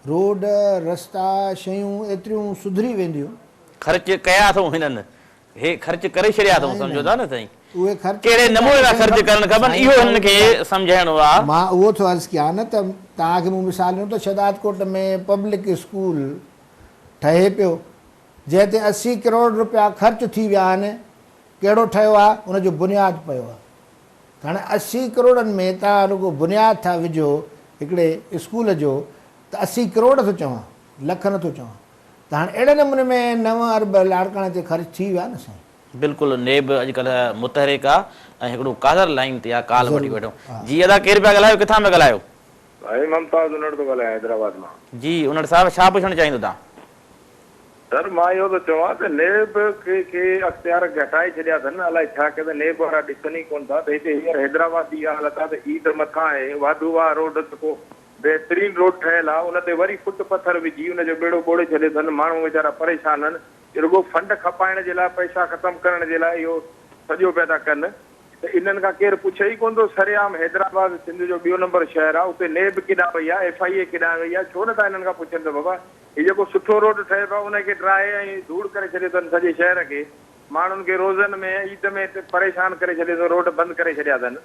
S2: روڊ، رستا، شيون ايتريون سڌري وينديون.
S1: خرچ ڪيا اٿئون هنن. هي خرچ ڪري ڇڏيا اٿئون سمجهو ٿا نه سائين.
S2: اهي خرچ
S1: ڪهڙي نموني ٿا خرچ ڪرڻ کپن اهو هنن کي سمجهائڻو آ.
S2: مان اهو ٿو عرض ڪيان نه ته توهان کي مون مثال ڏنو ته شهدادڪوٽ ۾ پبلڪ اسڪول ٺهي پيو جنهن تي 80 ڪروڙ روپيا خرچ ٿي ويا آهن ڪهڙو ٺهيو آ ان جو بنياد پيو آ. ته هاڻي 80 ڪروڙن ۾ توهان رڳو بنياد ٿا وجهو هڪڙي اسڪول جو ته 80 ڪروڙ ٿو چوان لک نه ٿو چوان ته هاڻي اهڙي نموني ۾ نو ارب لاڙڪاڻي تي خرچ ٿي ويا نه سائين.
S1: بلڪل نيب اڄڪلهه متحرڪ آ ۽ هڪڙو ڪالر لائين تي آ ڪال وٺي وٺون جي ادا ڪير پيا ڳالهايو ڪٿان پيا ڳالهايو.
S4: سائين ممتاز انڙ ٿو ڳالهايان حيدرآباد مان.
S1: جي انڙ صاحب ڇا پڇڻ چاهيندو تان.
S4: سر مان اهو ٿو چوان ته نيب کي ڪي اختيار گهٽائي ڇڏيا اٿن الائي ڇا ڪيو ته نيب وارا ڏسن ئي ڪونه ٿا ته هتي هينئر حيدرآباد جي اها حالت آهي ته عيد مٿان آهي واڌو واهه روڊ جيڪو بهترين روڊ ٺهيل آهي ان تي وري فٽ پٿر وجهي ان جو ٻيڙو ٻوڙي ڇڏيو اٿن ماڻهو ويچارا پريشان آهن رڳو فنڊ کپائڻ جي لاء پئسا ختم ڪرڻ جي لاء اهو سڄو پيا ٿا ڪن ته انهن کان ڪير پڇي ئي ڪونه ٿو سرعام حيدرآباد سنڌ جو ٻيو نمبر شهر آهي اتي نيب ڪيڏانهن وئي آهي ايف I اي ڪيڏانهن وئي آهي ڇو نٿا انهن کان پڇن ته بابا هي جيڪو سٺو روڊ ٺهي پيو ان کي ڊاهي ۽ ڌوڙ ڪري ڇڏيو اٿن سڄي شهر کي ماڻهن کي روزن ۾ عيد ۾ پريشان ڪري ڇڏيو اٿن روڊ بند ڪري ڇڏيا اٿن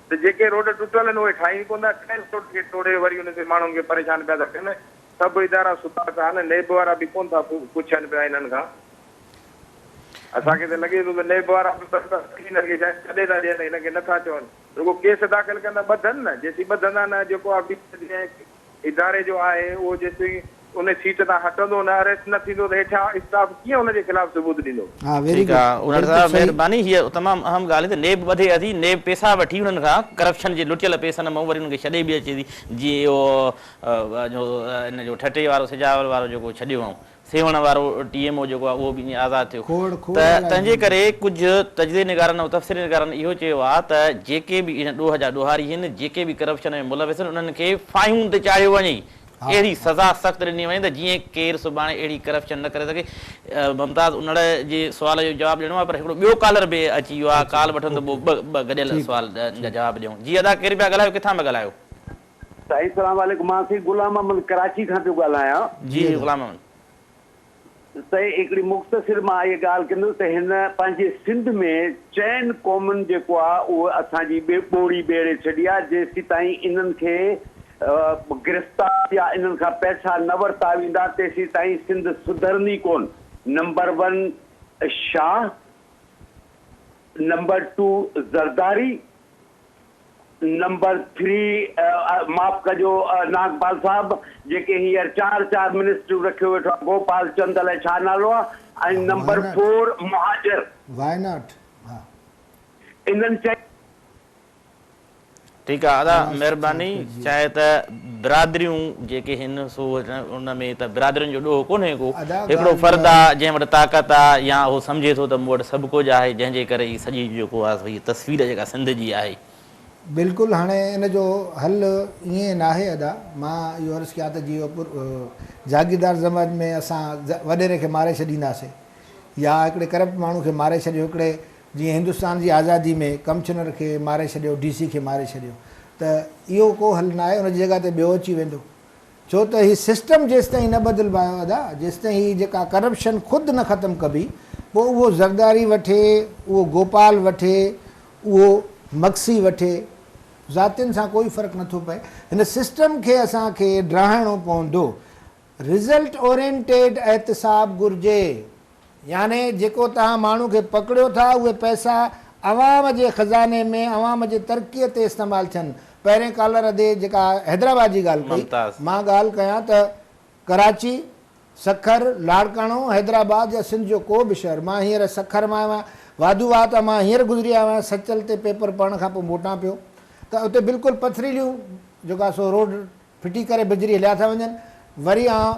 S4: ته جيڪي روڊ ٽٽل آهن اهي ٺاهين ڪونه ٿا ٺهيل روڊ کي ٽوڙي وري ان تي ماڻهن کي پريشان پيا ٿا ڪن. سڀ ادارا ستا پيا آهن، نيب وارا به ڪونه ٿا پڇن پيا انهن کان. اسان کي ته لڳي ٿو ته نيب وارا به بس رکي هنن کي شايد ڇڏي ٿا ڏين، هن کي نه ٿا چون. رڳو ڪيس داخل ڪندا ٻڌن نه، جيسين ٻڌندا نه جيڪو آفيسر جنهن اداري جو آهي اهو جيسين ان سيٽ تان هٽندو نه، اريسٽ نه ٿيندو ته هيٺيان اسٽاف ڪيئن ان جي خلاف ثبوت ڏيندو؟
S2: ها ويري
S1: ٺيڪ
S2: گڊ
S1: آ انڙ
S2: بلڪل
S1: صاحب
S2: صحيح.
S1: مهرباني هيء تمام اهم ڳالهه ته نيب ٻڌي اٿي نيب پيسا وٺي انهن کان ڪرپشن جي لٽيل پيسن مان وري انهن کي ڇڏي به اچي ٿي جيئن اهو جو ان جو ٺٽي وارو سجاول وارو جيڪو ڇڏيو هئائون سيوهڻ وارو ٽي ايم او جيڪو آهي اهو به ائين آزاد ٿيو
S2: کوڙ کوڙ
S1: ته
S2: اهڙا
S1: تنهن جي
S2: آهن.
S1: ڪري ڪجهه تجزئي نگارن ۽ تفسير نگارن اهو چيو آهي ته جيڪي به ان ڏوهه جا ڏوهاري آهن جيڪي به ڪرپشن ۾ ملوث آهن انهن کي ڦاهيون تي چاڙهيو وڃي اهڙي سزا سخت ڏني وڃي ته جيئن ڪير سڀاڻي اهڙي ڪرپشن نه ڪري سگهي. ممتاز انڙ جي سوال جو جواب ڏيڻو آهي پر هڪڙو ٻيو ڪالر به اچي ويو آهي ڪال وٺون ته پوء ٻه گڏيل سوال جا جواب ڏيون. جي ادا ڪير پيا ڳالهايو ڪٿان پيا ڳالهايو؟
S6: سائين سلام عليڪم مان سائين غلام محمد ڪراچي کان پيو ڳالهايان.
S1: جي جي غلام محمد.
S6: سائين هڪڙي مختصر مان اهي ڳالهه ڪندس ته هن پنهنجي سنڌ ۾ چئن قومن جيڪو آ اهو اسان جي ٻوڙي ٻيڙي ڇڏي آ جيسيتائين انهن کي گرفتار يا انهن کان پئسا نه ورتا ويندا تيسيتائين سنڌ سڌرندي ڪون number one Shah number two Zardari number three معاف ڪجو ناگپال صاحب جيڪي هينئر چار چار منسٽريون رکيو ويٺو آهي گوپال چند الائي ڇا نالو آهي ۽ نمبر فور مهاجر.
S2: وائي not ها.
S6: انهن چئن.
S1: ٺيڪ آ ادا مهرباني چاهي ته برادريون جيڪي هن سو ان ۾ ته برادرين جو ڏوهه ڪونهي ڪو هڪڙو فرد آ جنهن وٽ طاقت آ يا هو سمجهي ٿو ته مون وٽ سڀ ڪجهه آهي جنهن جي ڪري هي سڄي جيڪو آ سو هي تصوير جيڪا سنڌ جي آهي.
S2: بلڪل هاڻي ان جو حل ائين ناهي ادا مان اهو عرض ڪيان ته جي جاگيردار زماني ۾ اسان وڏيري کي ماري ڇڏينداسي يا هڪڙي ڪرپٽ ماڻهو کي ماري ڇڏيو هڪڙي جيئن هندستان جي آزادي ۾ ڪمشنر کي ماري ڇڏيو ڊي سي کي ماري ڇڏيو ته اهو ڪو حل ناهي ان جي جڳهه تي ٻيو اچي ويندو ڇو ته هي سسٽم جيستائين نه بدلبايو ادا جيستائين هي جيڪا ڪرپشن خود نه ختم ڪبي پوء اهو زرداري وٺي اهو گوپال وٺي اهو مگسي وٺي ذاتين سان ڪوئي فرق نٿو پئي هن سسٽم کي اسان کي ڊاهڻو پوندو رزلٽ اورينٽيڊ احتساب گهرجي يعني جيڪو توهان ماڻهو کي پڪڙيو ٿا اهي پئسا عوام جي خزاني ۾ عوام جي ترقي تي استعمال ٿين. پهرين ڪالر ادي جيڪا حيدرآباد جي ڳالهه ڪئي
S1: ممتاز.
S2: مان ڳالهه ڪيان ته ڪراچي، سکر، لاڙڪاڻو، حيدرآباد يا سنڌ جو ڪو به شهر مان هينئر سکر مان آيو آهيان واڌو واهه تان مان هينئر گذري آيو آهيان سچل تي پيپر پڙهڻ کان پوء موٽان پيو ته اتي بلڪل پٿريليون جيڪا سو روڊ ڦٽي ڪري بجري هليا ٿا وڃن. وري آئون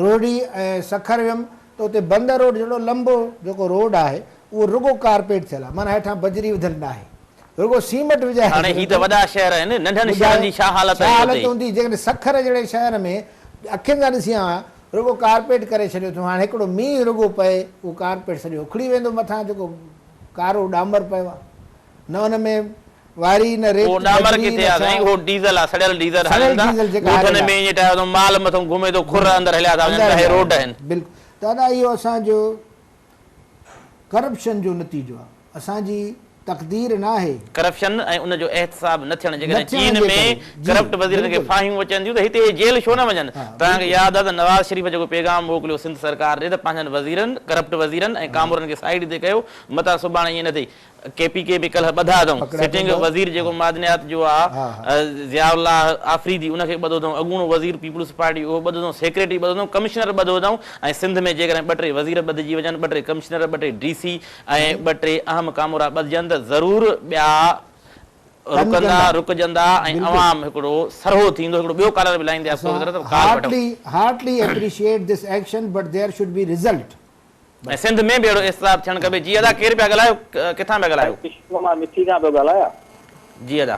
S2: روهڙي ۽ سکر ويم ته اتي بندر روڊ جهڙو لنبو جيڪو روڊ آهي اهو رڳو ڪارپيٽ ٿيل آهي معنيٰ هيٺان بجري وڌل ناهي رڳو سيمٽ وجهائي
S1: هاڻي
S2: ڇڏيو
S1: هي ته
S2: اٿن.
S1: وڏا شهر آهن ننڍن
S2: ٻڌايو
S1: شهرن جي ڇا حالت
S2: ڇا
S1: آهي
S2: حالت
S1: اتي.
S2: هوندي جيڪڏهن سکر جهڙي شهر ۾ اکين سان ڏسي آيو آهيان رڳو ڪارپيٽ ڪري ڇڏيو اٿئون هاڻي هڪڙو مينهن رڳو پئي اهو ڪارپيٽ سڄو اکڙي ويندو مٿان جيڪو ڪارو ڏامر پيو آهي نه ان ۾ واري نه ريت
S1: اهو ڏامر
S2: بجري
S1: ڪٿي
S2: نه
S1: آ
S2: ڇا.
S1: سائين اهو ڊيزل آ سڙيل ڊيزل
S2: سڙيل
S1: هارين ٿا
S2: ڊيزل جيڪا
S1: ڳوٺن
S2: هارين
S1: ۾
S2: ٿا.
S1: ائين ٽايو اٿئون مال مٿئون گهمي ٿو کر اندر هليا ٿا وڃن
S2: اندر
S1: ته هي
S2: هليا
S1: روڊ
S2: وڃن
S1: آهن.
S2: بلڪل ته ادا اهو اسان جو ڪرپشن جو نتيجو آ اسان جي تقدير ناهي.
S1: ڪرپشن ۽ ان جو احتساب نه ٿيڻ
S2: نه
S1: جيڪڏهن
S2: ٿيڻ
S1: چين
S2: جي
S1: ۾
S2: ڪري جي
S1: ڪرپٽ وزيرن کي
S2: بلڪل
S1: ڦاهيون اچن ٿيون ته هتي اهي جيل ڇو نه وڃن
S2: ها
S1: توهان کي
S2: بلڪل.
S1: ياد آ ته نواز شريف جيڪو پيغام موڪليو سنڌ سرڪار ڏي ته پنهنجن وزيرن ڪرپٽ وزيرن ۽ ڪامورن کي سائيڊ تي ڪيو متان سڀاڻي ائين نه ٿئي ڪي پي ڪي ۾ ڪلهه ٻڌا اٿئون سٽنگ وزير جيڪو معدنيات جو آ ضياء الله آفريدي ان کي ٻڌو اٿئون اڳوڻو وزير پيپلز پارٽي اهو ٻڌو اٿئون سيڪريٽري ٻڌو اٿئون ڪمشنر ٻڌو اٿئون ۽ سنڌ ۾ جيڪڏهن ٻه ٽي وزير ٻڌجي وڃن ٻه ٽي ڪمشنر ٻه ٽي ڊي سي ۽ ٻه ٽي اهم ڪامورا ٻڌجن ته ضرور ٻيا رڪندا رڪجندا ۽ عوام هڪڙو سرهو ٿيندو هڪڙو ٻيو ڪالر به لائين تي افسوس ڪري ته ڪال وٺون.
S2: Heartily appreciate this action but there should be result.
S1: ۽ Sindh ۾ به اهڙو احتساب ٿيڻ کپي. جي ادا ڪير پيا ڳالهايو ڪٿان پيا ڳالهايو.
S3: ڪشور مان مٺي کان پيو ڳالهايان.
S1: جي ادا.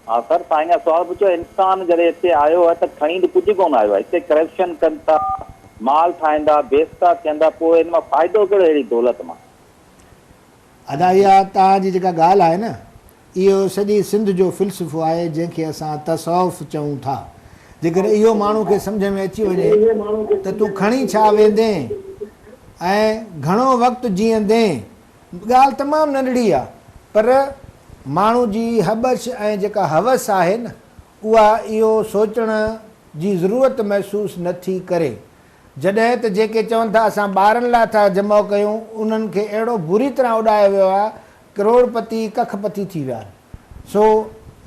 S3: ها سر سائين کان سوال پڇيو انسان جڏهن هتي آيو آهي ته کڻي ته ڪجهه ڪونه آيو آهي هتي ڪرپشن ڪن ٿا مال ٺاهين ٿا بيستا ٿين ٿا پوء ان مان فائدو ڪهڙو اهڙي دولت مان.
S2: ادا اها توهان جي جيڪا ڳالهه آهي نه اهو سڄي سنڌ جو فلسفو آهي جنهن کي اسان تصوف چئون ٿا. جيڪڏهن اهو ماڻهو کي سمجهه ۾ اچي وڃي ته تون کڻي ڇا ويندين ۽ گهڻو وقت جيئندين. ڳالهه تمام ننڍڙي آهي پر ماڻهو جي هٻڇ ۽ جيڪا هوس آهي نه اها اهو سوچڻ جي ضرورت محسوس نه ٿي ڪري. جڏهن ته جيڪي چون ٿا اسان ٻارن لاء ٿا جمع ڪيون انهن کي اهڙو بري طرح اڏايو ويو آهي ڪروڙ پتي ڪک پتي ٿي ويا آهن. سو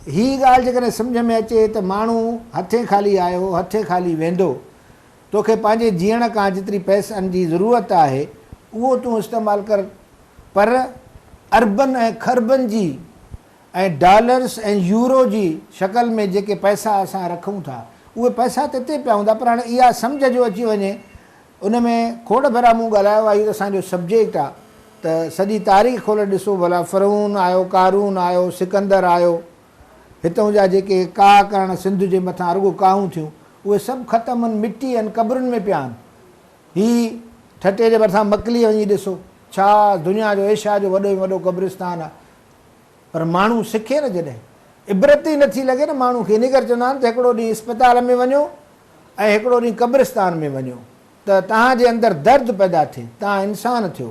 S2: هي ڳالهه جيڪڏهن سمجهه ۾ اچي ته ماڻهو هٿين خالي آيو هٿين خالي ويندو. توکي پنهنجي جيئڻ ڪاڻ جيتري پئسن جي ضرورت آهي اهو تون استعمال ڪر پر اربن ۽ کربن جي ۽ ڊالرس ۽ يورو جي شڪل ۾ جيڪي پئسا اسان رکون ٿا اهي پئسا ته اتي پيا هوندا پر هاڻي اها سمجهه جو اچي وڃي ان ۾ کوڙ ڀيرا مون ڳالهايو آهي اهو ته اسان جو سبجيڪٽ آهي ته سڄي تاريخ کولي ڏسو ڀلا فرعون آيو قارون آيو سڪندر آيو هتئون جا جيڪي ڪاهه ڪرڻ سنڌ جي مٿان رڳو ڪاهون ٿيون اهي سڀ ختم آهن مٽي ۽ قبرن ۾ پيا آهن هي ٺٽي جي ڀرسان مڪليء وڃي ڏسو ڇا دنيا جو ايشيا جو وڏو ۾ وڏو قبرستان آهي پر ماڻهو سکي نه جڏهن. عبرت ئي نٿي لڳي نه ماڻهو کي. انهي ڪري چوندا آهن ته هڪڙو ڏينهن اسپتال ۾ وڃو ۽ هڪڙو ڏينهن قبرستان ۾ وڃو ته توهان جي اندر درد پيدا ٿئي، توهان انسان ٿيو.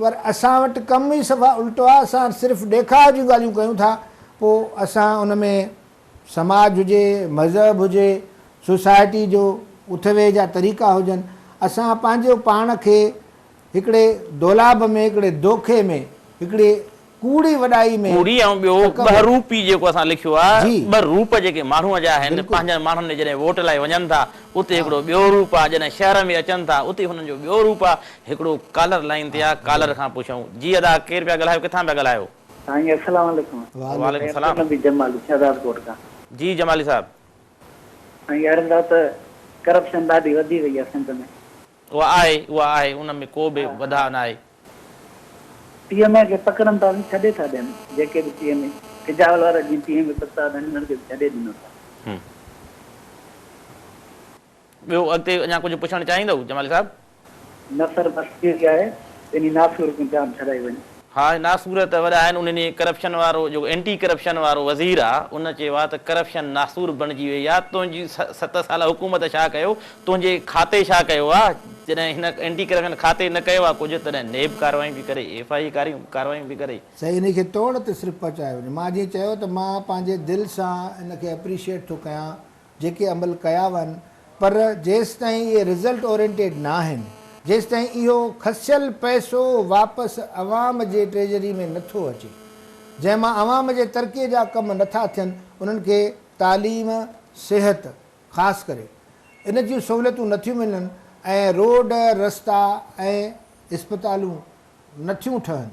S2: پر اسان وٽ ڪم ئي صفا الٽو آهي، اسان صرف ڏيکاء جون ڳالهيون ڪيون ٿا، پوء اسان ان ۾ سماج هجي، مذهب هجي، سوسائٽي جو اٿ ويهه جا طريقا هجن، اسان پنهنجو پاڻ کي هڪڙي دولاب ۾، هڪڙي دوکي ۾، هڪڙي ڪوڙي وڏائي ۾.
S1: ڪوڙي ۽ ٻيو ٻهروپي جيڪو اسان لکيو آهي، ٻه روپ جيڪي ماڻهوء جا آهن، پنهنجن ماڻهن ڏي جڏهن ووٽ لاء وڃن ٿا، اتي هڪڙو ٻيو روپ آهي، جڏهن شهر ۾ اچن ٿا، اتي هنن جو ٻيو روپ آهي. هڪڙو ڪالر لائين تي آهي، ڪالر کان پڇون. جي ادا ڪير پيا ڳالهايو، ڪٿان پيا ڳالهايو؟
S5: سائين السلام عليڪم.
S1: وعليڪم السلام.
S5: عبدالنبي جمالي شهدادڪوٽ کان.
S1: جي جمالي صاحب.
S5: سائين عرض آ ته ڪرپشن ڏاڍي وڌي وئي آ سنڌ ۾.
S1: اها آهي، اها آهي، ان ۾ ڪو به وڌاء ناهي.
S5: ٽي ايم اي کي پڪڙن ٿا ڇڏي ٿا ڏين جيڪي به ٽي ايم اي سجاول وارا جيئن ٽي ايم اي پڪتا ٿا انهن کي به ڇڏي ڏنو ٿا.
S1: ٻيو اڳتي اڃا ڪجهه پڇڻ چاهيندؤ جمالي صاحب؟
S5: نه سر بس اهو ئي آهي ته انهي ناسور کان جان ڇڏائي وڃي.
S1: ها اهي ناسور ته وڏا آهن انهن ڪرپشن وارو جيڪو اينٽي ڪرپشن وارو وزير آ ان چيو آ ته ڪرپشن ناسور بڻجي وئي آ تنهنجي ست سالا حڪومت ڇا ڪيو تنهنجي کاتي ڇا ڪيو آ جڏهن هن اينٽي ڪرپشن کاتي نه ڪيو آ ڪجهه تڏهن نيب ڪاروايون پئي ڪري ايف I اي ڪاروايون پئي ڪري.
S2: سائين انهي کي توڙ تي صرف پهچايو وڃي مان جيئن چيو ته مان پنهنجي دل سان ان کي اپريشيٽ ٿو ڪيان جيڪي عمل ڪيا وڃن پر جيستائين اهي رزلٽ اورينٽيڊ ناهن، جيستائين اهو کسيل پئسو واپس عوام جي ٽريجري ۾ نٿو اچي، جنهن مان عوام جي ترقي جا ڪم نٿا ٿين، انهن کي تعليم، صحت خاص ڪري ان جون سهولتون نٿيون ملن ۽ روڊ رستا ۽ اسپتالون نٿيون ٺهن،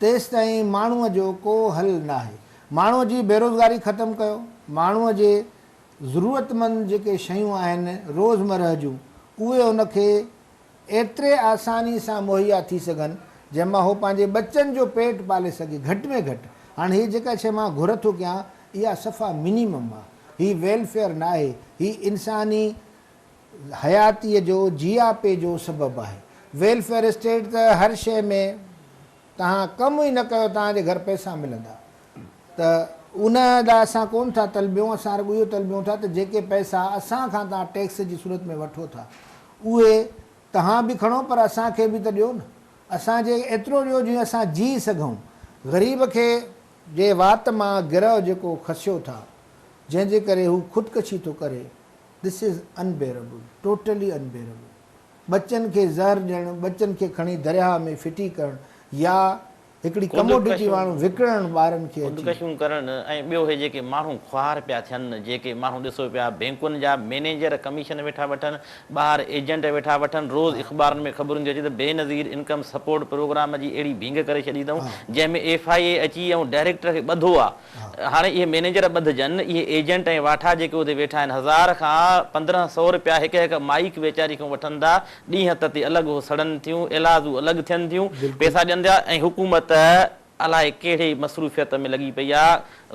S2: تيستائين ماڻهوء جو ڪو حل ناهي. ماڻهوء جي بيروزگاري ختم ڪيو، ماڻهوء جي ضرورتمند جيڪي شيون آهن روزمرهه جون، اهي ان کي ايتري آساني سان مهيا ٿي سگهن، جنهن مان هو پنهنجي ٻچن جو پيٽ پالي سگهي، گهٽ ۾ گهٽ. هاڻ هيء جيڪا شيء مان گهر ٿو ڪيان، اها صفا منيمم آهي. هي ويلفيئر ناهي، هي انساني حياتيء جو جياپي جو سبب آهي. ويلفيئر اسٽيٽ ته هر شيء ۾ توهان ڪم ئي نه ڪيو توهان جي گهر پئسا ملندا ته ان لاء اسان ڪونه ٿا طلبيون اسان رڳو اهو طلبيون ٿا ته جيڪي پئسا اسان کان توهان ٽيڪس جي صورت ۾ وٺو ٿا اهي توهان به کڻو پر اسان کي به ته ڏيو نه اسان جي ايترو ڏيو جيئن اسان جي سگهون غريب کي جي وات مان گرهه جيڪو کسيو ٿا جنهن جي ڪري هو خودڪشي ٿو ڪري This is unbearable, totally unbearable. ٻچن کي زهر ڏيڻ، ٻچن کي کڻي درياهه ۾ ڦٽي ڪرڻ يا هڪڙي ڪموڊٽي وانگر وڪڻڻ ٻارن کي اچي.
S1: خودڪشيون ڪرڻ ۽ ٻيو هي جيڪي ماڻهو خوار پيا ٿين، جيڪي ماڻهو ڏسو پيا بينڪن جا مئنيجر ڪميشن ويٺا وٺن، ٻاهر ايجنٽ ويٺا وٺن، روز اخبارن ۾ خبرون ٿيون اچن ته بينظير انڪم سپورٽ پروگرام جي اهڙي ڀينگ ڪري ڇڏي اٿئون، جنهن ۾ ايف I اي اچي ۽ ڊائريڪٽر کي ٻڌو آ. هاڻي اهي مئنيجر ٻڌجن، اهي ايجنٽ ۽ واٺا جيڪي اتي ويٺا آهن، هزار کان 1500 رپيا هڪ هڪ مائيڪ ويچاري کان وٺن ٿا، ڏينهن تتي الڳ هو سڙن ٿيون، ايلازو الڳ ٿين ٿيون، پئسا ڏين ٿا ۽ حڪومت الائي ڪهڙي مصروفيت ۾ لڳي پئي آ،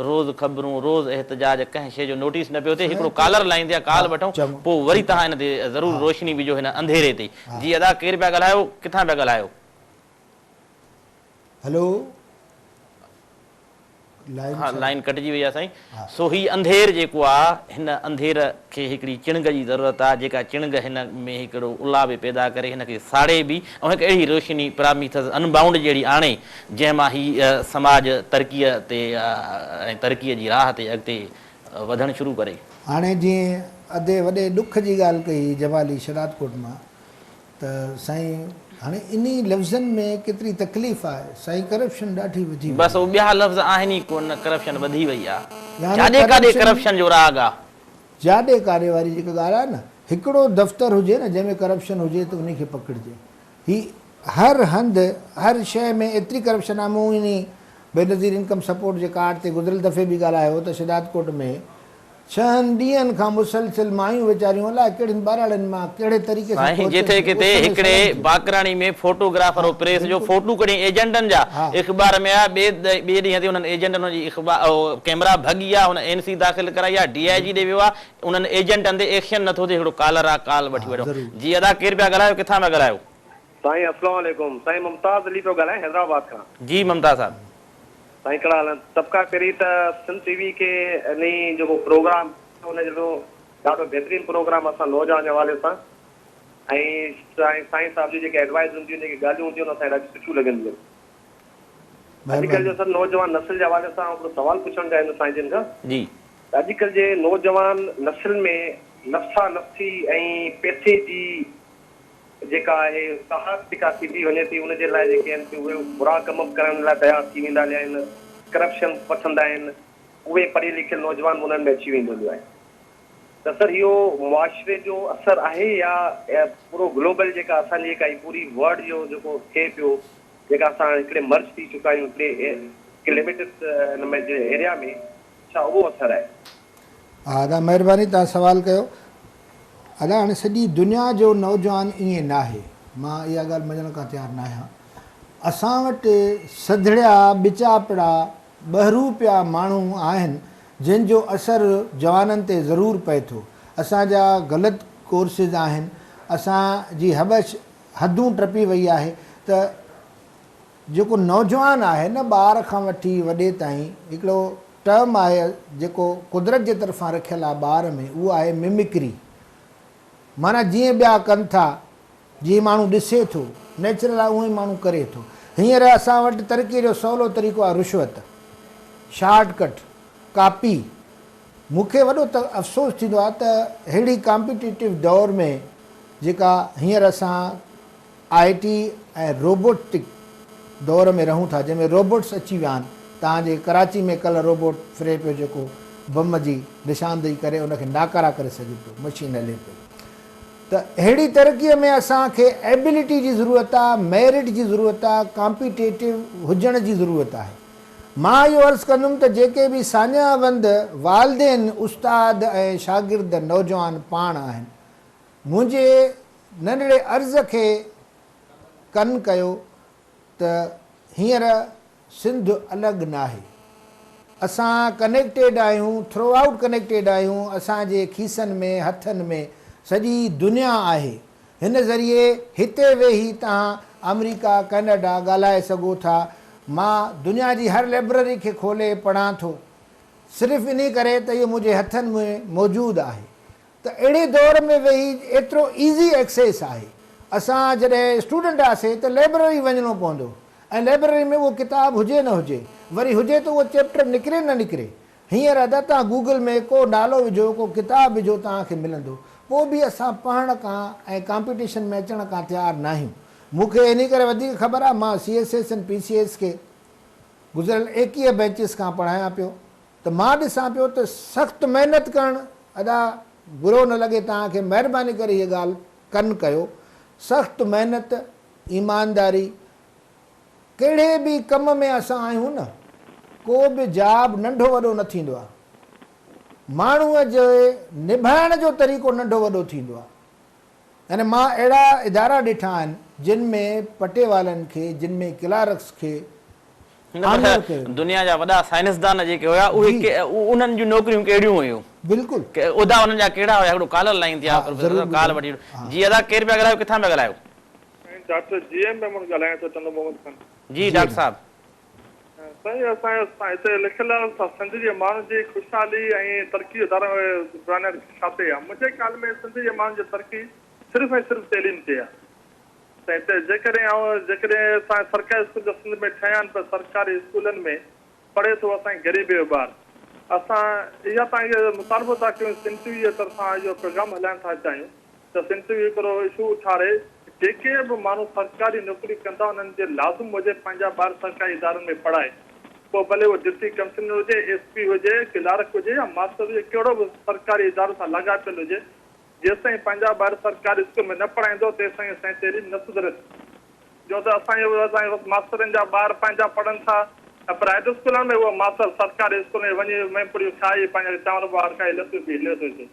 S1: روز خبرون، روز احتجاج، ڪنهن شيء جو نوٽيس نه پيو ٿئي، هڪڙو ڪالر لائين تي آ، ڪال وٺون، پوء وري توهان ان تي ضرور روشني وجهو هن انڌيري تي. جي ادا ڪير پيا ڳالهايو، ڪٿان پيا ڳالهايو؟
S2: هلو لائين
S1: ها لائين ڪٽجي وئي آ سائين سو هي انڌير جيڪو آ هن انڌير کي هڪڙي چڻگ جي ضرورت آ جيڪا چڻگ هن ۾ هڪڙو الا به پيدا ڪري هن کي ساڙي به ۽ هڪ اهڙي روشني پراميٿس ان بائونڊ جهڙي آڻي جنهن مان هي سماج ترقيء تي ۽ ترقيء جي راهه تي اڳتي وڌڻ شروع ڪري.
S2: هاڻي جيئن ادي وڏي ڏک جي ڳالهه ڪئي جمالي شهدادڪوٽ مان ته سائين هاڻي انهي لفظن ۾ ڪيتري تڪليف آهي سائين ڪرپشن ڏاڍي وڌي وئي
S1: بس
S2: آهي.
S1: اهي ٻيا لفظ آهن ئي ڪونه ڪرپشن وڌي وئي آ
S2: يعني
S1: جاڏي ڪاڏي
S2: ڪرپشن
S1: ڪرپشن جو راڳ آ.
S2: جاڏي ڪاڏي واري جيڪا ڳالهه آهي نه هڪڙو دفتر هجي نه جنهن ۾ ڪرپشن هجي ته انهي کي پڪڙجي هي هر هنڌ هر شيء ۾ ايتري ڪرپشن آهي مون انهي بينظير انڪم سپورٽ جي ڪارڊ تي گذريل دفعي به ڳالهايو هو ته شهدادڪوٽ ۾ ڇهن ڏينهن کان مسلسل مايون ويچاريون الاء ڪهڙين ٻهراڙين مان ڪهڙي طريقي سان
S1: سائين
S2: پهچن
S1: جٿي
S2: ٿيون
S1: ڪٿي
S2: اس ۾
S1: هڪڙي
S2: سڙن ٿيون.
S1: باقراڻي ۾ فوٽو گرافر
S2: ها
S1: هو پريس جو
S2: بلڪل
S1: فوٽو ڪڍي ايجنٽن جا
S2: ها.
S1: اخبار ۾ آيا ٻئي ٻئي ڏينهن تي انهن ايجنٽن جي اخبار ڪئميرا ڀڳي آ هن اين سي داخل ڪرائي آ ڊي I جي ڏي ويو آ انهن ايجنٽن تي ايڪشن نٿو ٿئي هڪڙو ڪالر آ ڪال وٺي
S2: ها
S1: وٺو
S2: ضرور.
S1: جي ادا ڪير پيا ڳالهايو ڪٿان پيا ڳالهايو.
S3: سائين اسلام عليڪم سائين ممتاز علي پيو ڳالهايان حيدرآباد کان.
S1: جي ممتاز صاحب.
S3: سائين ڪهڙا حال آهن سڀ کان پهرين ته سنڌ ٽي وي کي انهي جيڪو پروگرام ان جهڙو ڏاڍو بهترين پروگرام اسان نوجوان جي حوالي سان ۽ سائين سائين صاحب جون جيڪي ايڊوائز هونديون آهن جيڪي ڳالهيون هونديون آهن اسان کي ڏاڍيون سٺيون لڳنديون آهن اڄڪلهه جو
S2: مهرباني.
S3: سر نوجوان نسل جي حوالي سان هڪڙو سوال پڇڻ چاهيندس سائين جن کان
S1: جي.
S3: ته اڄڪلهه جي نوجوان نسل ۾ نفسا نفسي ۽ پئسي جي جيڪا آهي ساهت جيڪا ٿيندي وڃي ٿي ان جي لاء جيڪي آهن سي اهي برا ڪم به ڪرڻ لاء تيار ٿي ويندا هليا آهن ڪرپشن وٺندا آهن اهي پڙهيل لکيل نوجوان به انهن ۾ اچي ويندو هليو آهي ته سر اهو معاشري جو اثر آهي يا پورو گلوبل جيڪا اسان جي جيڪا هي پوري ورلڊ جو جيڪو ٿئي پيو جيڪا اسان هڪڙي مرج ٿي چڪا آهيون هڪڙي لميٽڊ هن ۾ جي ايريا ۾ ڇا اهو اثر آهي.
S2: ها ادا مهرباني توهان سوال ڪيو. ادا هاڻي سڄي دنيا جو نوجوان ائين ناهي مان اها ڳالهه مڃڻ کان تيار ناهيان اسان وٽ سڌڙيا ٻچاپڙا ٻهروپيا ماڻهو آهن جن جو اثر جوانن تي ضرور پئي ٿو اسان جا غلط ڪورسز آهن اسان جي هٻڇ حدون ٽپي وئي آهي ته جيڪو نوجوان آهي نه ٻار کان وٺي وڏي تائين هڪڙو ٽرم آهي جيڪو قدرت جي طرفان رکيل آهي ٻار ۾ اهو آهي ممڪري معنيٰ جيئن ٻيا ڪن ٿا جيئن ماڻهو ڏسي ٿو نيچرل آهي اونئين ماڻهو ڪري ٿو هينئر اسان وٽ ترقي جو سولو طريقو آهي رشوت شارٽ ڪٽ ڪاپي مون کي وڏو افسوس ٿيندو آهي ته ههڙي ڪامپيٽيٽو دور ۾ جيڪا هينئر اسان آء ٽي ۽ روبوٽڪ دور ۾ رهون ٿا جنهن ۾ روبوٽس اچي ويا آهن توهان جي ڪراچي ۾ ڪلهه روبوٽ ڦري پيو جيڪو بم جي نشاندهي ڪري ان کي ناڪارا ڪري سگهي پيو مشين هلي پئي ته اهڙي ترقي ۾ اسان کي ايبلٽي جي ضرورت آهي ميرٽ جي ضرورت آهي ڪامپيٽيٽو هجڻ جي ضرورت آهي مان اهو عرض ڪندم ته جيڪي به ساڃاهه وند والدين استاد ۽ شاگرد نوجوان پاڻ آهن منهنجي ننڍڙي عرض کي ڪن ڪيو ته هينئر سنڌ الڳ ناهي. اسان ڪنيڪٽيڊ آهيون، ٿرو آئوٽ ڪنيڪٽيڊ آهيون، اسان جي کيسن ۾، هٿن ۾ سڄي دنيا آهي. هن ذريعي هتي ويهي توهان آمريڪا، ڪئناڊا ڳالهائي سگهو ٿا. مان دنيا جي هر لئبرري کي کولي پڙهان ٿو. صرف انهي ڪري ته اهو منهنجي هٿن ۾ موجود آهي. ته اهڙي دور ۾ ويهي ايترو ايزي ايڪسيس آهي. اسان جڏهن اسٽوڊنٽ هئاسي ته لئبرري وڃڻو پوندو ۽ لئبرري ۾ اهو ڪتاب هجي نه هجي، وري هجي ته اهو چيپٽر نڪري نه نڪري. هينئر ادا توهان گوگل ۾ ڪو نالو وجهو، ڪو ڪتاب وجهو توهان کي ملندو. پوء به اسان پڙهڻ کان ۽ ڪامپيٽيشن ۾ اچڻ کان تيار ناهيون. مون کي انهي ڪري وڌيڪ خبر آهي مان C S S ۽ P C S کي گذريل 21 بيچز کان پڙهايان پيو. ته مان ڏسان پيو ته سخت محنت ڪرڻ ادا برو نه لڳي توهان کي مهرباني ڪري هيء ڳالهه ڪن ڪيو سخت محنت ايمانداري ڪهڙي به ڪم ۾ اسان آهيون نه ڪو به جاب ننڍو وڏو نه ٿيندو آهي ماڻهوء جي نڀائڻ جو طريقو ننڍو وڏو ٿيندو آهي يعني مان اهڙا ادارا ڏٺا آهن جن ۾ پٽيوالن کي جن ۾ ڪلارڪس کي
S1: نه پر دنيا جا وڏا سائنسدان جيڪي هيا اهي انهن جون نوڪريون ڪهڙيون هيون؟
S2: بلڪل.
S1: عهدا انهن جا ڪهڙا هيا؟ هڪڙو ڪالر لائين تي آ پروفيسر صاحب ڪال وٺي وٺو. جي ادا ڪير پيا ڳالهايو ڪٿان پيا ڳالهايو؟
S4: سائين ڊاڪٽر جي ايم ميمڻ ڳالهايان ٿو ٽنڊو محمد خان.
S1: جي ڊاڪٽر صاحب.
S4: سائين اسان هتي لکيل آهي ته سنڌ جي ماڻهن جي خوشحالي ۽ ترقي جو دارو بنياد ڇا تي آهي؟ منهنجي خيال ۾ سنڌ جي ماڻهن جي ترقي صرف ۽ صرف تعليم تي آهي. سائين ته جيڪڏهن آئون جيڪڏهن اسان سرڪاري اسڪول جا سنڌ ۾ ٺهيا آهن پر سرڪاري اسڪولن ۾ پڙهي ٿو اسان جي غريبي جو ٻار.
S7: اسان اها توهان کي مطالبو ٿا ڪيون سنڌ ٽي وي جي طرفان اهو پيغام هلائڻ ٿا چاهيون ته سنڌ ٽي وي هڪڙو اشو اٿاري جيڪي به ماڻهو سرڪاري نوڪري ڪن ٿا انهن جي لازم هجي پنهنجا ٻار سرڪاري ادارن ۾ پڙهائي پوء ڀلي اهو ڊپٽي ڪمشنر هجي، ايس پي هجي، ڪلارڪ هجي يا ماستر هجي ڪهڙو به سرڪاري ادارو سان لاڳاپيل هجي جيستائين پنهنجا ٻار سرڪاري اسڪول ۾ نه پڙهائيندو تيستائين اسان جي تعليم نه سڌرندي. جو ته اسان جي اسان جي ماسترن جا ٻار پنهنجا پڙهن ٿا ۽ پرائيويٽ اسڪولن ۾ اهو ماستر سرڪاري اسڪول ۾ وڃي ميمپڙيون کائي پنهنجا چانور ٻوهار کائي لتيون پي هليو ٿو اچي.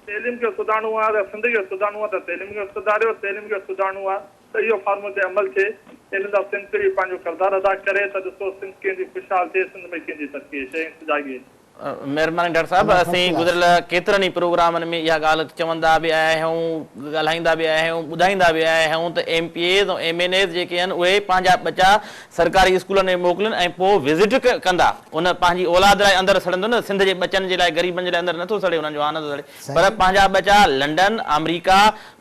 S7: تعليم کي سڌارڻو آهي ته سنڌ کي سڌارڻو آهي ته تعليم کي سڌاريو، تعليم کي سڌارڻو آهي ته اهو فارمول تي عمل ٿئي ان لاء سنڌ به پنهنجو ڪردار ادا ڪري ته ڏسو سنڌ ڪيئن ٿي خوشحال ٿئي سنڌ ۾ ڪيئن ٿي ترقي اچي ۽ سجاڳي اچي.
S1: مهرباني ڊاڪٽر صاحب اسين گذريل ڪيترن ئي پروگرامن ۾ اها ڳالهه چوندا به آيا آهيون ڳالهائيندا به آيا آهيون ٻڌائيندا به آيا آهيون ته M P As ۽ M N As جيڪي آهن اهي پنهنجا ٻچا سرڪاري اسڪولن ۾ موڪلين ۽ پوء وزٽ ڪندا ان پنهنجي اولاد لاء اندر سڙندو نه سنڌ جي ٻچن جي لاء غريبن جي لاء اندر نٿو سڙي انهن جو هانء نٿو سڙي پر پنهنجا ٻچا لنڊن آمريڪا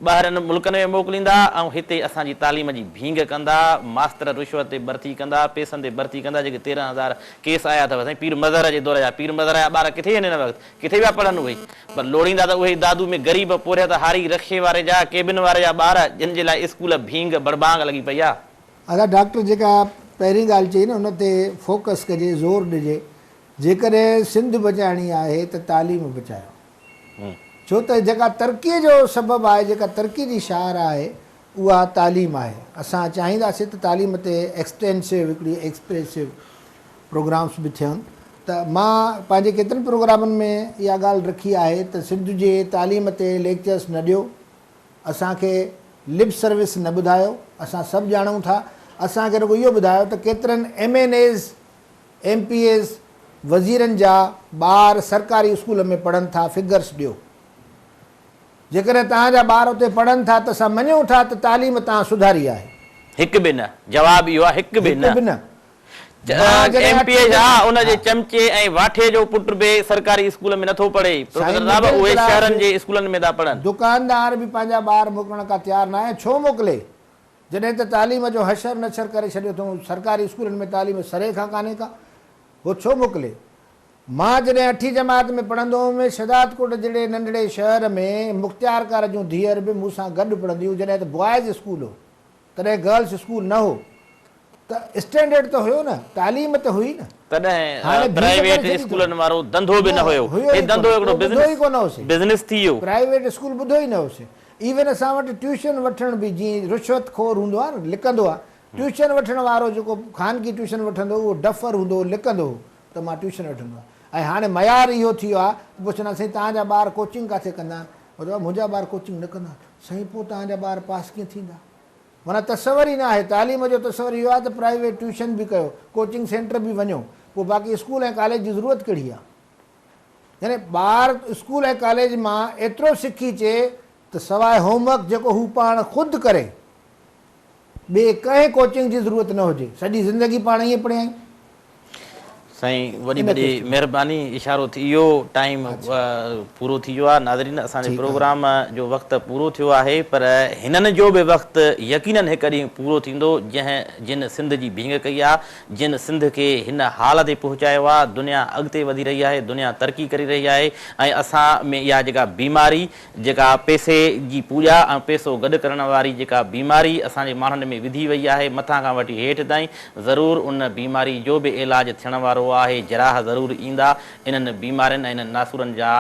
S1: ٻاهرين ملڪن ۾ موڪليندا ۽ هتي اسان جي تعليم جي ڀينگ ڪندا ماستر رشوت تي ڀرتي ڪندا پيسن تي ڀرتي ڪندا جيڪي 13,000 ڪيس آيا اٿو سائين پير مظهر جي دور جا پير مظهر جا ٻار ڪٿي آهن هن وقت ڪٿي پيا پڙهن اهي پر لوڙيندا ته اهي ئي دادو ۾ غريب پورهيت هاري رڪشي واري جا ڪيبن واري جا ٻار جن جي لاء اسڪول ڀينگ بڙبانگ لڳي پئي آ.
S2: ادا ڊاڪٽر جيڪا پهرين ڳالهه چئي نه ان تي فوڪس ڪجي زور ڏجي جيڪڏهن سنڌ بچائڻي آهي ته تعليم بچايو ڇو ته جيڪا ترقي جو سبب آهي جيڪا ترقي جي شاهراهه آهي اها تعليم آهي. اسان چاهينداسين ته تعليم تي ايڪسٽينسو هڪڙي ايڪسپريسو پروگرامس به ٿين ته مان پنهنجي ڪيترن پروگرامن ۾ اها ڳالهه رکي آهي ته سنڌ جي تعليم تي ليڪچرس نه ڏيو، اسان کي لپ سروس نه ٻڌايو، اسان سڀ ڄاڻون ٿا، اسان کي رڳو اهو ٻڌايو ته ڪيترن M N As, M P As, وزيرن جا ٻار سرڪاري اسڪول ۾ پڙهن ٿا، فگرس ڏيو. جيڪڏهن توهان جا ٻار اتي پڙهن ٿا ته اسان مڃون ٿا ته تعليم توهان سڌاري آهي.
S1: هڪ به نه. جواب اهو آهي هڪ به نه.
S2: هڪ به نه. مان جڏهن
S1: ايم پي
S2: اٺين
S1: اي ڇا ان جي
S2: ها.
S1: چمچي ۽ واٺي جو پٽ به سرڪاري اسڪول ۾ نٿو پڙهي.
S2: سائين
S1: پروفيسر صاحب
S2: مڊل
S1: اهي
S2: ڪلاس
S1: شهرن جي اسڪولن ۾ ٿا پڙهن.
S2: دڪاندار به پنهنجا ٻار موڪلڻ ڪا تيار ناهي. ڇو موڪلي؟ جڏهن ته تعليم جو حشر نشر ڪري ڇڏيو اٿئون. سرڪاري اسڪولن ۾ تعليم سري کان ڪانهي ڪا. هو ڇو موڪلي؟ مان جڏهن اٺين جماعت ۾ پڙهندو هوم، شهدادڪوٽ جهڙي ننڍڙي شهر ۾ مختيارڪار جون ڌيئر به مون سان گڏ پڙهنديون هيون، جڏهن ته بوائز اسڪول هو، تڏهن گرلس اسڪول نه هو ته اسٽينڊرڊ ته هيو نه، تعليم ته هئي نه.
S1: تڏهن
S2: هاڻي ڀينگ ڪري
S1: پرائيويٽ
S2: ڇڏي اٿئون.
S1: اسڪولن وارو ڌنڌو به
S2: نه
S1: نه هيو.
S2: هيو
S1: هي
S2: ئي
S1: ڌنڌو
S2: ڪونه،
S1: هڪڙو
S2: ڪو ٻڌو ئي ڪونه هوسي.
S1: بزنس ٿي ويو.
S2: پرائيويٽ اسڪول ٻڌو ئي نه هوسي. ايون اسان وٽ ٽيوشن وٺڻ به جيئن رشوت خور هوندو آهي نه، لڪندو آهي، ٽيوشن وٺڻ وارو جيڪو خانگي ٽيوشن وٺندو هو اهو ڊفر هوندو هو لڪندو هو ته مان ٽيوشن وٺندو آهيان ۽ هاڻي معيار اهو ٿي ويو آهي ته پڇندا سائين توهان جا ٻار ڪوچنگ ڪاٿي ڪندا آهن مطلب منهنجا ٻار ڪوچنگ نه ڪندا آهن سائين پوء توهان جا ٻار پاس ڪيئن ٿيندا معنيٰ تصور ئي نه آهي تعليم جو تصور اهو آهي ته پرائيويٽ ٽيوشن به ڪيو ڪوچنگ سينٽر به وڃو پوء باقي اسڪول ۽ ڪاليج جي ضرورت ڪهڙي آهي يعني ٻار اسڪول ۽ ڪاليج مان ايترو سکي اچي ته سواء هوم ورڪ جيڪو هو پاڻ خود ڪري ٻي ڪنهن ڪوچنگ جي ضرورت نه هجي. سڄي زندگي پاڻ ائين پڙهيائين.
S1: سائين وڏي
S2: ان
S1: وڏي
S2: قسم.
S1: مهرباني اشارو ٿي ويو ٽائيم پورو ٿي ويو آهي ناظرين اسان جي
S2: ٺيڪ آهي.
S1: پروگرام جو وقت پورو ٿيو آهي پر هنن جو به وقت يقينن هڪ ڏينهن پورو ٿيندو جنهن جن سنڌ جي ڀينگ ڪئي آهي جن سنڌ کي هن حال تي پهچايو آهي دنيا اڳتي وڌي رهي آهي دنيا ترقي ڪري رهي آهي ۽ اسان ۾ اها جيڪا بيماري جيڪا پئسي جي پوڄا ۽ پئسو گڏ ڪرڻ واري جيڪا بيماري اسان جي ماڻهن ۾ وڌي وئي آهي مٿان کان وٺي هيٺ تائين ضرور ان بيماري جو به علاج ٿيڻ وارو آهي جراح ضرور ايندا انهن بيمارين ۽ انهن ناسورن جا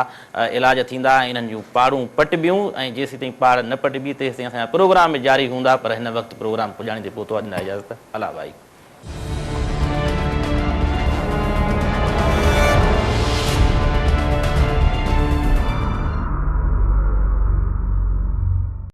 S1: علاج ٿيندا ۽ انهن جون پاڙون پٽبيون ۽ جيسيتائين پاڙ نه پٽبي تيسيتائين اسان جا پروگرام به جاري هوندا پر هن وقت پروگرام پڄاڻي تي پهتو آهي ڏيندا اجازت الله ڀائي.